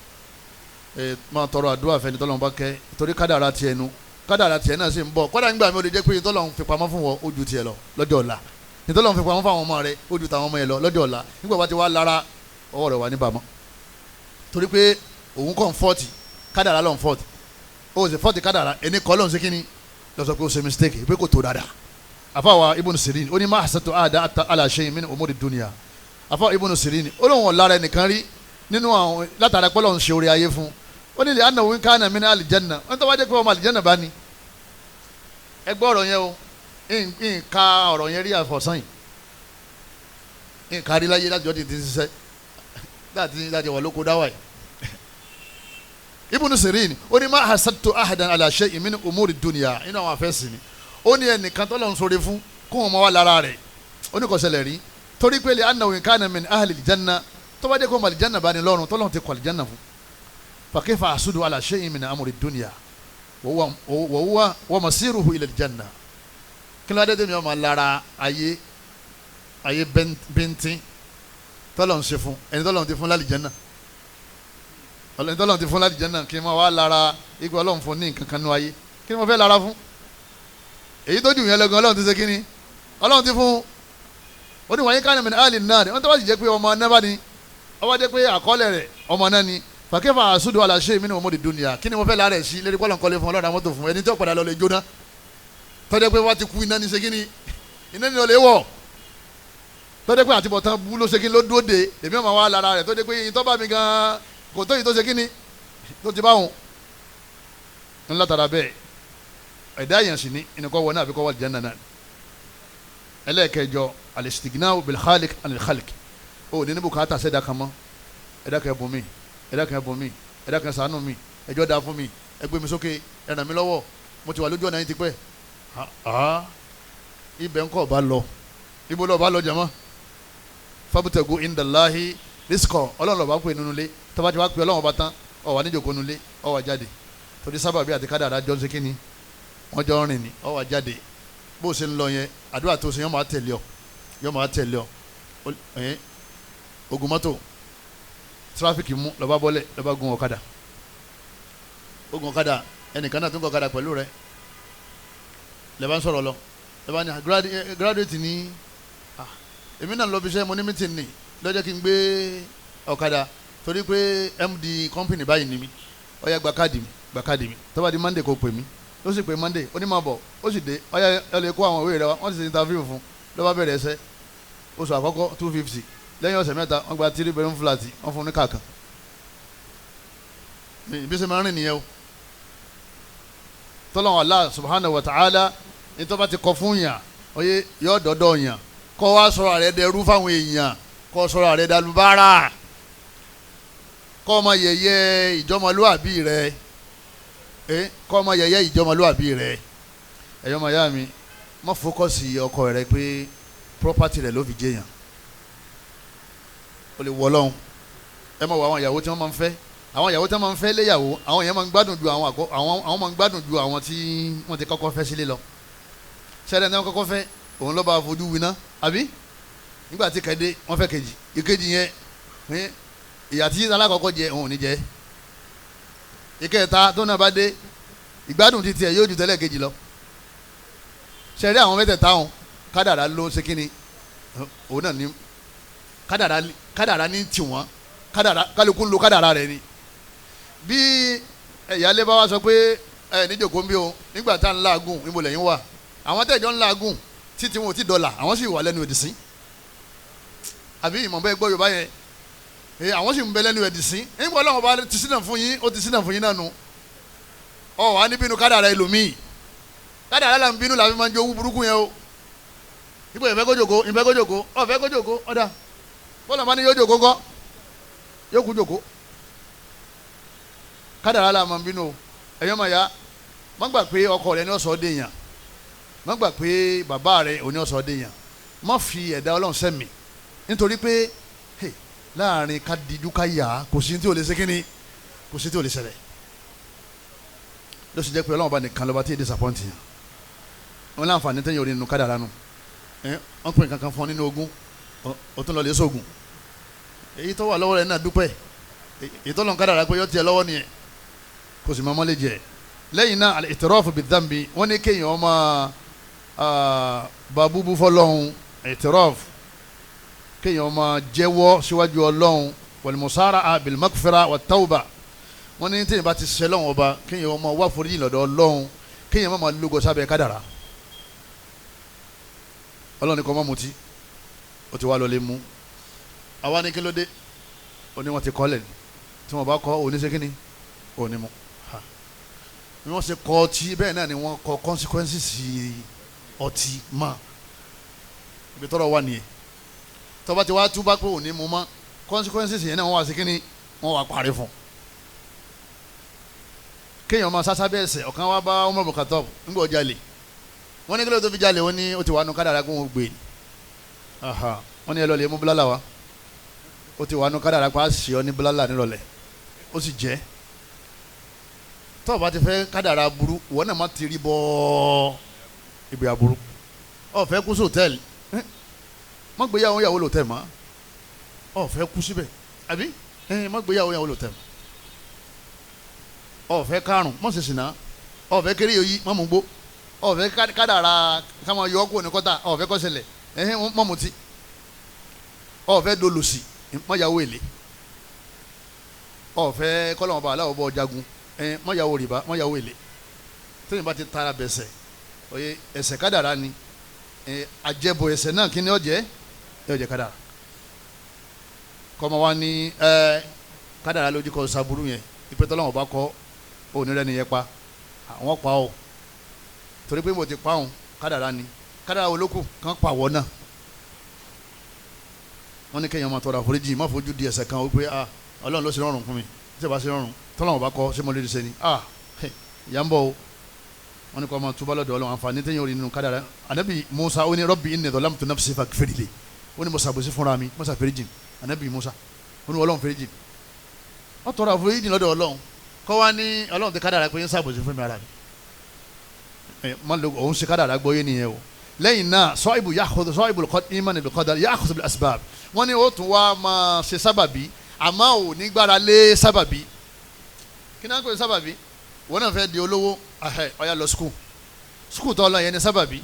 Máa tọrọ àdúrà fẹ́ni tọ́lọ́run bá kẹ́ torí kádàrá tiẹ̀ nu kádàrá tiẹ̀ náà sì ń bọ̀. Kọ́dà nígbà mi ò lè jẹ́ pé tọ́lọ́run fi pamọ́ fún wọn ó ju tiẹ̀ lọ lọ́jọ́ ọ̀la, tọ́lọ́run fi pamọ́ fún àwọn ọmọ rẹ̀ ó ju tàwọn ọmọ yẹn lọ lọ́jọ́ ọ̀la. Nígbà bá ti wá lára ọwọ́ rẹ̀ wà ní bàmọ́ torí pé òun kàn fọ́ọ̀tì kádàrá lọ́n fọ́ọ̀tì ó sì fọ́ọ̀tì kádàrá ẹni kọ́ lọ́n ṣe kíni lọ sọ pé ó ṣe mistake pé kò tó dáadáa. Àfàwà Ibn Sirin ó ní má àṣetò àdá ala shay'in min umuri dunya. Àfàwà Ibn Sirin ó lóun ọ̀lára ẹnìkan rí nínú àwọn látara pé Ọlọ́run ṣe orí ayé fún ó ní lè annahu in kana min aljanna wọ́n tó wá jẹ́ pé ọmọ aljanna bá ní. Ẹ gbọ́ ọ̀rọ̀ yẹn o, nǹka ọ̀rọ̀ yẹn rí àfọ̀sán yìí nǹka rí láyé láti ọdún tí ń ṣiṣẹ́ láti láti wà lóko dáwà yìí. Ibn Sirin ó ní ma hasadtu ahadan ala shay'in min umuri dunya inú àwọn afẹ́sìn ni ó ní ẹnìkan tó lọ́n sọ̀rọ̀ fún kó wọn máa wà lára rẹ̀ ó ní kò ṣẹlẹ̀ rí torí pé lè annahu in kana min ahli aljanna tó bá jẹ́ kó ọmọ aljanna bá ní lọ́rùn tó lọ́n ti kọ aljanna fún فكيف أحسده على شيء من أمر الدنيا وهو ومصيره إلى الجنة. Kí ló dé tèmi ọmọ lára ayé ayé bíntín tọ́lọ̀ ń ṣe fún ẹni tọ́lọ̀ ń ti fún lálìjẹ́nà ẹni tọ́lọ̀ ń ti fún lálìjẹ́nà kí n máa wá lára igbó ọlọ́run fún ní nǹkan kan nú ayé kí ni mo fẹ́ lára fún èyí tó jù yẹn lọ́gán ọlọ́run ti ṣe kí ni ọlọ́run ti fún ó ní wọ́n yín kánà min ahli an-nar wọ́n tó bá sì jẹ́ pé ọmọ náà bá ní ó bá jẹ́ pé àkọọ́lẹ̀ rẹ̀ ọmọ náà ni fàkẹ́fà àsúdù aláṣẹ mi ni mo mọ̀ di dunya kí ni mo fẹ́ lára ẹ̀ sí lérí kọ́lọ̀ nkọ́lé fún ọlọ́run àmọ́tò fún ẹni tí ó padà lọ lè jóná tọ́jú pé wọ́n ti kú iná ní ṣe kíni iná ní ọ̀lẹ́ wọ̀ tọ́jú pé àtibọ̀tán bú ló ṣe kíni ló dúró de èmi ọmọ wa lára rẹ̀ tọ́jú pé ìyìn tó bá mi gan kò tó yìí tó ṣe kíni tó ti bá wọn. ńlá tara bẹ́ẹ̀ ẹ̀dá yẹn sì ní ìnìkọ́ wọ náà àbíkọ́ wà lìjẹ́ nàná. Ẹlẹ́ẹ̀kẹjọ al-istighna'u bil-khaliq anil-khaliq ó ní ní bùkátà sẹ́dá kan mọ́ ẹ̀dá kan ẹ̀bùn mi ẹ̀dá kan ẹ̀bùn mi ẹ̀dá kan ṣàánú mi ẹjọ́ da fún mi ẹ gbé mi sókè ẹ ràn mí lọ́wọ́ mo ti wà lójú ọ̀nà yín tipẹ́. Ibẹ̀ ńkọ́ ọba lọ ibo lọ́ọ́ bá lọ jẹ̀mọ́ fabutagu indallahi rizqa ọlọ́run lọ́ọ́ bá pè nínú ilé tọ́ba ti wá pè ọlọ́run ọba tán ó wà níjòkó nínú ilé ó wá jáde torí sábàbí àti kádàrá jọ ń ṣe kínní wọ́n jọ ń rìn ní ó wá jáde bó ṣe ń lọ yẹn àdúrà tó ṣe yọ́n máa tẹ̀lé ọ yọ́n máa tẹ̀lé ọ ogun mọ́tò tírafíkì mú lọ́ba bọ́lẹ̀ lọ́ba gun ọ̀kadà ogun ọ̀kadà ẹnìkan náà tún gun ọ̀kadà pẹ̀lú rẹ̀ lẹ́bàá ń sọ̀rọ̀ lọ lẹ́bàá ní graduate ní èmi náà lọ fi iṣẹ́ mo ní meeting ní lọ́jọ́ kí n gbé ọ̀kadà torí pé MD company báyìí ni mi ó yá gba káàdì mi gba káàdì mi tó bá di Monday kó pè mí Ló sì pé Monday, ó ní máa bọ̀, ó sì dé, ọ̀yà ẹ lè kó àwọn ìwé rẹ wá. Wọ́n sì ṣe interview fún, ló bá bẹ̀rẹ̀ ẹsẹ̀. Oṣù àkọ́kọ́ 250, lẹ́yìn ọ̀sẹ̀ mẹ́ta wọ́n gba 3 bedroom flat, wọ́n fún un ní kàkan. Bí ṣe máa ń rìn nìyẹn o. Tọ́lọ́wọ́n Allah subhanahu wa ta'ala ní tó bá ti kọ fún yàn, oyè yọ dọ́dọ̀ yàn, kọ́ wá sọ̀rọ̀ rẹ dẹrú fáwọn èèyàn, kọ́ sọ̀rọ̀ rẹ dalubára, kọ́ ọmọ yẹyẹ ìjọmọlúàbí rẹ, kọ́ ọmọ yẹyẹ ìjọmọlúàbí rẹ. Ẹ̀yọ́ ọmọ ìyá mi, má fókọ̀sì ọkọ rẹ pé property rẹ ló fi jẹyàn. O lè wọ lọ́hùn. Ẹ má wọ àwọn ìyàwó tí wọ́n máa ń fẹ́, àwọn ìyàwó tí wọ́n máa ń fẹ́ léyàwó, àwọn yẹn máa ń gbádùn ju àwọn máa ń gbádùn ju àwọn tí wọ́n ti kọ́kọ́ fẹ́ sílé lọ. Sẹ́dẹ̀ ní wọ́n kọ́kọ́ fẹ́, òun ló bá fojú winá, àbí? Nígbà tí kẹ́dé wọ́n fẹ́ kejì, ìkejì yẹn ìyà tí alákọ̀ọ́kọ́ jẹ òun ò ní jẹ. Ìkẹta tó náà bá dé, ìgbádùn ti tiẹ̀ yóò ju tẹ́lẹ̀ kejì lọ. Sẹ́dẹ̀ àwọn mẹ́tẹ̀ẹ̀ta wọn, kádàrá ló ṣe kíni, òun náà ní kádàrá ní tiwọn, kádàrá kálukú ń lo kádàrá rẹ̀ ni. Bí ìyáálé bá wá sọ pé ẹ níjòkó ń bí o, nígbà tá ń làágùn níbo lẹ́yìn wà, àwọn tẹ̀jọ́ ń làágùn títí wọn ò tí dọ̀là, àwọn sì wà lẹ́nu ẹ̀dì sí. Àbí ìmọ̀ bẹ́ẹ̀ gbọ́ Yorùbá yẹn, àwọn sì ń bẹ lẹ́nu ẹ̀dì sí. Nígbà Ọlọ́run bá ti sínà fún yín, ó ti sínà fún yín náà nu. Ọ wà ní bínú kádàrá ẹlòmíì, kádàrá là ń bínú làbí máa ń jowú burúkú yẹn o. Ipò ìfẹ́ kó jòkó, ìfẹ́ kó jòkó, ọ̀fẹ́ kó jòkó, ọ̀dà bọ́lá máa ní yóò jòkó kọ́, yóò kú jòkó. Kádàrá la máa ń bínú o. Ẹ̀yọ́ máa ya, má gbà pé ọkọ rẹ ní ọ̀sọ́ dé yàn, má gbà pé bàbá rẹ ò ní ọ̀sọ́ dé yàn, má fi ẹ̀dá Ọlọ́run sẹ́mi, nítorí pé láàrin ká dijú ká yà, kò sí tí ò lè ṣe kíni, kò sí tí ò lè ṣẹlẹ̀. Ló sì jẹ́ pé Ọlọ́run bá nìkan lọ́ba tí ì disappoint yàn. Wọn láǹfààní tẹ́yìn orí nínú kádàrá nù. Wọ́n pè nǹkan kan fún ọ nínú ogún, ó tún lọ lè sóògùn. Èyí tó wà lọ́wọ́ rẹ̀ náà dúpẹ́, èyí tó lọ́n kádàrá pé yọ tiẹ̀ lọ́wọ́ nìyẹn, kò sì máa mọ́lẹ̀ jẹ. Lẹ́yìn náà al-i'tirafu bidhanbi, wọ́n ní kéèyàn máa bàbúbú fọlọ́hún, i'tiraf, kéèyàn máa jẹ́wọ́ síwájú Ọlọ́hun, wal-musara'a bil-maghfira wat-tawba. Wọ́n ní téèyàn bá ti ṣẹ̀ lọ́hùn ọba, kéèyàn máa wá foríjì lọ́dọ̀ Ọlọ́hun, kéèyàn má máa lúgọ sábẹ́ kádàrá. Ọlọ́run ní kó má mutí, ó ti wá lọ lè mú. Àwa ní kí ló dé? Ó ní wọ́n ti kọ́ lẹ̀ ní, tí wọ́n bá kọ́ òní ṣe kíni, òní mu. Bí wọ́n ṣe kọ́ ọtí bẹ́ẹ̀ náà ni wọ́n kọ́ consequences ọtí mọ́. Ibi tọ́rọ̀ wà nìyẹn. Tó bá ti wá túbá pé òní mu mọ́, consequences yẹn náà wọ́n wá sí kíni, wọ́n wá parí fún. Kéèyàn máa sásá bẹ́ẹ̀ sẹ̀, ọ̀kan wá bá Umar bin Khattab ńgbọ́ ọjà lè. Wọ́n ní kí ló tó fi jalè, wọ́n ní ó ti wà nù kádàrá kó wọ́n gbé ni. Wọ́n ní ẹ lọ lè mú bílálà wá, ó ti wà nù kádàrá pa á sì ọ ní bílálà nírọ̀lẹ́, ó sì jẹ́. Tọ́ọ̀ bá ti fẹ́ kádàrá burú, wọ́n náà má ti rí bọ́ ibi aburú. Ó fẹ́ kú sí hòtẹ́ẹ̀lì, má gbéyàwó yàwó lòtẹ́ẹ̀ mọ́. Ó fẹ́ kú síbẹ̀ àbí, má gbéyàwó yàwó lòtẹ́ẹ̀ mọ́. Ó fẹ́ kárùn, má ṣe sìnà. Ó fẹ́ kéré yòóyí, má mú gbó. Ó fẹ́ kádàrá káwọn yọ kó ní kọ́tà, ó fẹ́ kó ṣẹlẹ̀, má mutí. Ó fẹ́ dolòṣì, má yàwó èlé. Ó fẹ́ kọ́lọ́mọba bá aláwọ̀ bọ́ jagun, má yàwó rìbá, má yàwó èlé. Tóyìn bá ti tara bẹ̀sẹ̀, oye ẹ̀ṣẹ̀ kádàrá ni. Àjẹbọ ẹ̀ṣẹ̀ náà kí ni ó jẹ́? Yóò jẹ́ kádàrá. Kọ́mọ wa ní kádàrá lójú kọ́ sábúrú yẹn, ìpẹ́tọ́ lọ́wọ́ bá kọ́ òní rẹ̀ nìyẹn pa, àwọn pa ọ́, torí pé mo ti pa òun, kádàrá ni. Kádàrá wo ló kù kàn pa wọ́n náà. Wọ́n ní kéèyàn máa tọrọ àforíjì, má fojú di ẹ̀ṣẹ̀ kan ó pé ah Ọlọ́run ló ṣe rọrùn fún mi, ṣé bá ṣe rọrùn tọ́lọ́run bá kọ́ ṣé mo lè ṣe ni, ah ìyá ń bọ̀ o. Wọ́n ní kó máa túbọ̀ lọ́dọ̀ Ọlọ́run, àǹfààní téèyàn ò rí nínú kádàrá. Ànábì Musa ó ní Rabbi inni zalamtu nafsi faghfirli, ó ní mo ṣàbòsí fúnra mi, mo ṣàforíjì. Ànábì Musa ó ní Ọlọ́run foríjì. Wọ́n tọrọ àforíjì lọ́dọ̀ Ọlọ́run, kọ́ wá ní Ọlọ́run ti kádàrá pé ń ṣàbòsí fún mi ara mi, òun ṣe kádàrá gbọ́yé nìyẹn o. Lẹ́yìn náà sọ́ìbù ya'khudhu sọ́ìbù iman bil qadar ya'khudhu bil asbab, wọ́n ní ó tún wá máa ṣe sábàbí, àmọ́ ò ní gbára lé sábàbí. Kí náà ń pè ní sábàbí? Wọ́n náà fẹ́ di olówó, ó yá lọ skul, skul tó lọ yẹn ní sábàbí.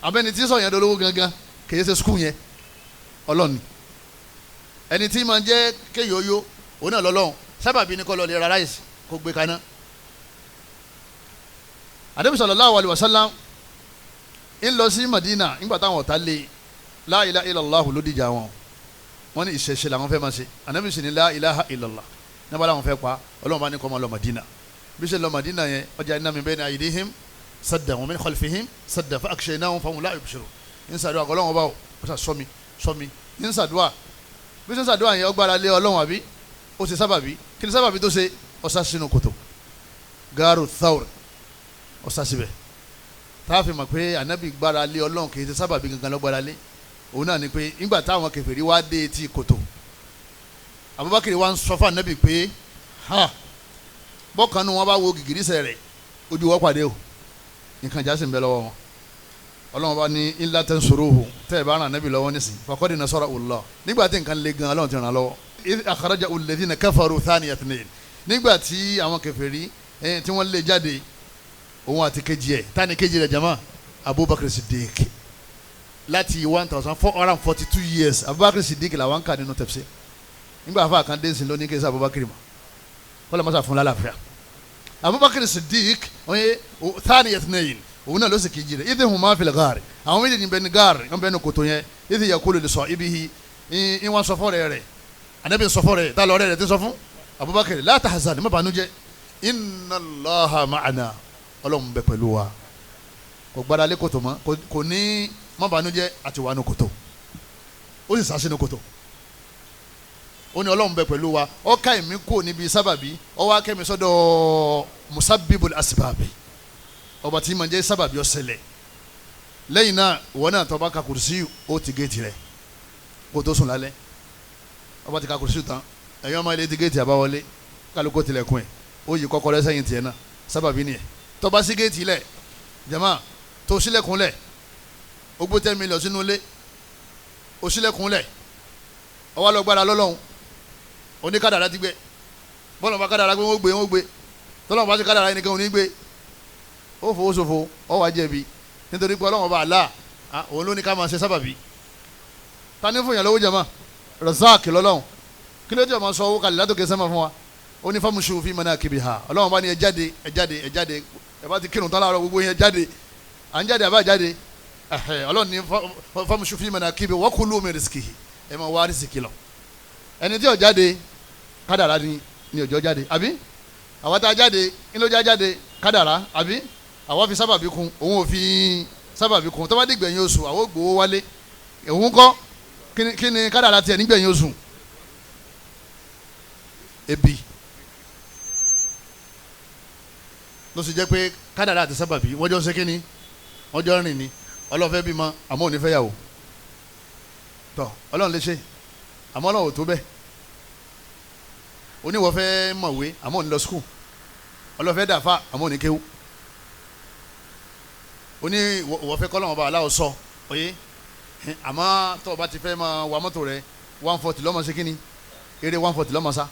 Abẹ́ni tí sọ yẹn dolówó gangan kìí ṣe skul yẹn, Ọlọ́run ni. Ẹni tí máa jẹ́ kéyòóyó òun náà lọ́lọ́run, sábàbí ni kó lọ lè ra ráìsì kó gbé kaná. Ànábì sallallahu alaihi wasallam ń lọ sí Madina nígbà táwọn ọ̀tá lé la ilaha illallah ló dìjà wọn. Wọ́n ní ìṣẹ̀ṣẹ̀ làwọn fẹ́ máa ṣe. Ànábì sì ní la ilaha illallah. Nígbà táwọn fẹ́ pa Ọlọ́run bá ní kó máa lọ Madina. Bí ṣe lọ Madina yẹn ọjà iná min bayni aydihim sadda wa min khalfihim sadda fa aghshaynahum fahum la yubsirun. Ń sàdúrà kọ́ Ọlọ́run bá wò ó sọ mi sọ mi ń sàdúrà. Bí ṣe ń sàdúrà yẹn ọgbàrá lé Ọlọ́run àbí ó ṣe sábàbí. Kí ni sábàbí tó ṣe? Ó sá sínú kòtò Garu Thawr, ó sá síbẹ̀. Táàfin mọ̀ pé Ànábì gbára lé Ọlọ́run kì í ṣe sábàbí gangan ló gbára lé. Òun náà ni pé nígbà táwọn kèfèrí wá dé etí kòtò, Abubakar wa ń sọ fún Ànábì pé ha bọ́kànnù wọn bá wo gìgírísẹ̀ rẹ̀ ojú wọn pàdé o, nǹkan ìjà sì ń bẹ lọ́wọ́ wọn. Ọlọ́run bá ní illa tansuruhu, tẹ́ ẹ bá ràn Ànábì lọ́wọ́ nísìn faqad nasarahu Allah. Nígbà tí nǹkan le gan Ọlọ́run ti ràn lọ́wọ́. Idh akhrajahu alladhina kafaru thaniya ithnain, nígbà tí àwọn kèfèrí tí wọ́n lé jáde òun àti kejì ẹ̀ tani kejì rẹ̀ jama Abubakar Siddiq láti 1442 years Abubakar Siddiq làwọn kà nínú tafsir. Nígbà afa kan dé sin lóní kí n sá Abubakar mọ̀ kọ́lá mọ́sá fún lálàáfíà. Abubakar Siddiq oye thaniya ithnain òun náà ló sì kejì rẹ̀ idh huma fil ghar, àwọn méjèèjì bẹ ní gaar wọ́n bẹ ní kòtò yẹn. Idh yaqulu li sahibihi, ìwọ̀n sọ fọ́ rẹ̀ rẹ̀ Ànábì sọ fọ́ rẹ̀ tá lọ́rẹ́ rẹ̀ ti sọ fún Abubakar la tahzan, má bànújẹ́, inna Allaha ma'ana, Ọlọ́run bẹ pẹ̀lú wa. Kò gbára lé kòtò mọ́, kò ní má bànújẹ́ àti wà nù kòtò, ó sì sá sínú kòtò. Ó ní Ọlọ́run bẹ pẹ̀lú wa. Ó ká èmi kò níbi sábàbí, ó wá kẹ́mi sọ́dọ̀ musabbibul asbabi, ọba tí ma jẹ́ sábàbí ó ṣẹlẹ̀. Lẹ́yìn náà ìwọ náà tó bá ka kùrùsí ó ti géètì rẹ̀ kó tó sùn lálẹ́. Ọba ti ka kùrùsí tán, ẹ̀yin ọmọ ilé ti géètì àbáwọlé, kálukó tilẹ̀kùn ẹ̀, ó yí kọ́kọ́rọ́ sẹ́yìn tiẹ̀ náà, sábàbí nìyẹn. Tó bá sí géètì lẹ̀ jama tó sílẹ̀kùn lẹ̀, ó gbé 10 million sínú ilé, ó sílẹ̀kùn lẹ̀, ó wá lọ gbára lọ́lọ́hún, oníkádàrá ti gbẹ. Bọ́lá bá kádàrá gbé wọ́n gbé wọ́n gbé, tọ́lọ́mù bá ti kádàrá ẹnìkan ò ní gbé, ó fowó ṣòfò, ó wá jẹ̀bi. Nítorí pé Ọlọ́run bá àlá òun ló ní ká máa ṣe sábàbí. Ta ní fún yàn lówó jama? Razak lọ́lọ́run. Kí ló dé ọmọ sọ owó kalẹ̀ látòkè sẹ́mà fún wa? Ó ní famushu fi manakibiha. Ọlọ́run bá ní ẹ jáde ẹ jáde ẹ jáde, ẹ bá ti kírun tán láàárọ̀ gbogbo yẹn jáde, à ń jáde àbá jáde. Ọlọ́run ní famushu fi manakibiha wa kulu min rizqihi, ẹ máa wá rísìkì lọ. Ẹni tí ò jáde kádàrá ni òjò jáde àbí? Àwa tá a jáde kí ló já jáde? Kádàrá àbí? Àwa fi sábàbí kún, òun ò fi sábàbí kún. Tó bá dìgbẹ̀yìn oṣù àwọn ò gbowó wálé, òun kọ́ kí ni kádàrá tiẹ̀ nígbẹ̀yìn oṣù? Ebi ló sì jẹ́ pé kádàrá àti sábàbí wọ́n jọ ń ṣe kí ni, wọ́n jọ ń rìn ni. Ọlọ́run fẹ́ bímọ àmọ́ ò ní fẹ́ yàwó, tọ́ Ọlọ́run lè ṣe àmọ́ Ọlọ́run ò tó bẹ́ẹ̀. Oníwọ̀ fẹ́ mọ̀wé àmọ́ ò ní lọ skul, Ọlọ́run fẹ́ dàáfà àmọ́ ò ní kéwú. Oníwọ̀ fẹ́ kọ́ lọ́wọ́ bá aláwọ̀ sọ oyé, àmọ́ tó o bá ti fẹ́ máa wa mọ́tò rẹ 140 lọ́mọ ṣe kí ni, eré 140 lọ́mọ sá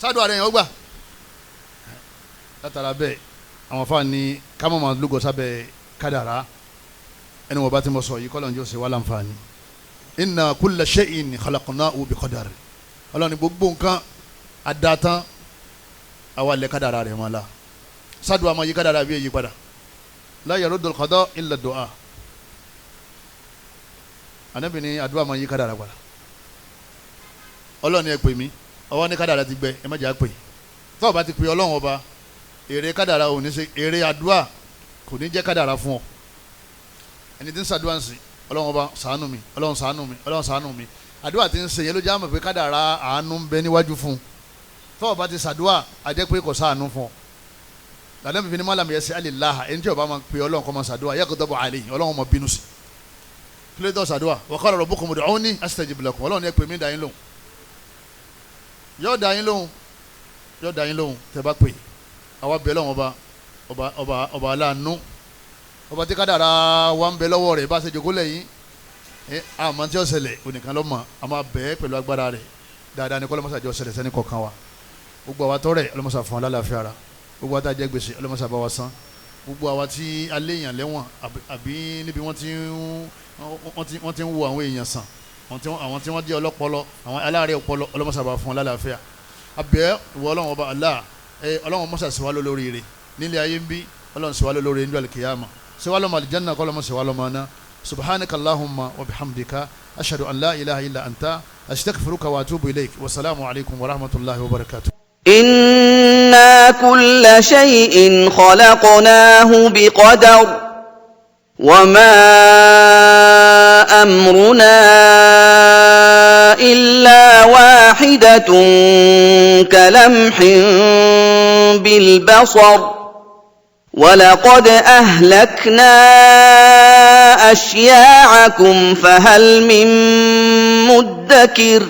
sádùn àrẹ yẹn ó gbà. Látara bẹ́ẹ̀ àwọn afa ni kámọ́ máa lúgọ sábẹ́ kádàrá. Ẹni wọ́n bá ti mọ̀ sọ yìí kọ́lọ́njọ́ ṣe wá láǹfààní. Inna kulla shay'in khalaqnahu bi qadar. Ọlọ́run ní gbogbo nǹkan adatán àwa lẹ kádàrá rẹ̀ mọ́ la. Sádùn àmọ́ yí kádàrá bí èyí padà. La yaruddul qada illa du'a. Ànábì ní àdúrà máa yí kádàrá padà. Ọlọ́run ní ẹ pè mí, ọwọ́ ní kádàrá ti gbẹ, ẹ má jẹ́ àpè. Tọ́ọ̀ bá ti pè Ọlọ́run ọba, èrè kádàrá ò ní ṣe, èrè àdúrà kò ní jẹ́ kádàrá fún ọ. Ẹni tí ń ṣàdúrà ń sìn, Ọlọ́run ọba ṣàánú mi, Ọlọ́run ṣàánú mi, Ọlọ́run ṣàánú mi. Àdúrà tí ń ṣe yẹn ló jẹ́ àmọ̀ pé kádàrá àánú ń bẹ níwájú fún un. Tọ́ọ̀ bá ti ṣàdúrà, a jẹ́ pé kò ṣàánú fún ọ. Lànà mi fi ní mọ́làmì ẹsẹ̀ àlèláha, ẹni tí ó bá máa pe Ọlọ́run kó máa ṣàdúrà, yaghdabu alayhi, Ọlọ́run máa bínú sí. Kí ló dé ṣàdúrà? Wa qala rabbukum ud'uni astajib lakum. Ọlọ́run ní ẹ pè mí dá yín lóhùn. Yóò dá yín lóhùn, yóò dá yín lóhùn tẹ́ bá pè. Àwa bẹ̀ lọ́wọ́ ọba ọba ọba ọba aláàánú, ọba tí kádàrá wa ń bẹ lọ́wọ́ rẹ̀ bá ṣe jòkó lẹ́yìn àmọ́ tí ó ṣẹlẹ̀ onìkan ló mọ̀, a máa bẹ̀ pẹ̀lú agbára rẹ̀ dáadáa ní kọ́ lọ́mọ́sá jọ ṣẹlẹ̀ sẹ́ni kọ̀ọ̀kan wa. Gbogbo àwa tọ́rẹ̀ ọlọ́mọ́sá fún wa lálàáfíà ara, gbogbo àwa tá a jẹ gbèsè ọlọ́mọ́sá bá wa san, gbogbo àwa tí a léèyàn lẹ́wọ̀n àbí níbi wọ́n ti ń wo àwọn èèyàn sàn, àwọn tí wọ́n jẹ́ ọlọ́pọlọ, àwọn aláàárẹ̀ ọpọlọ ọlọ́mọ́sá bá fún wa lálàáfíà. Abẹ́ ìwọ Ọlọ́run ọba Allah, Ọlọ́run mọ́sá sí wa lóríire, Nílé ayé ń bí, Ọlọ́run ṣe wá lólórí ní alikiyama, ṣe wá lọ́mọ alijanna, kọ́ lọ́mọ ṣe wá lọ́mọ aná. Subhanaka allahumma wa bihamdika, ashhadu an la ilaha illa anta, astaghfiruka wa atubu ilayk. Wa salaamu alaykum wa rahmatulahi wa barakatuh. إنا كل شيء خلقناه بقدر وما أمرنا إلا واحدة كلمح بالبصر ولقد أهلكنا أشياعكم فهل من مدكر.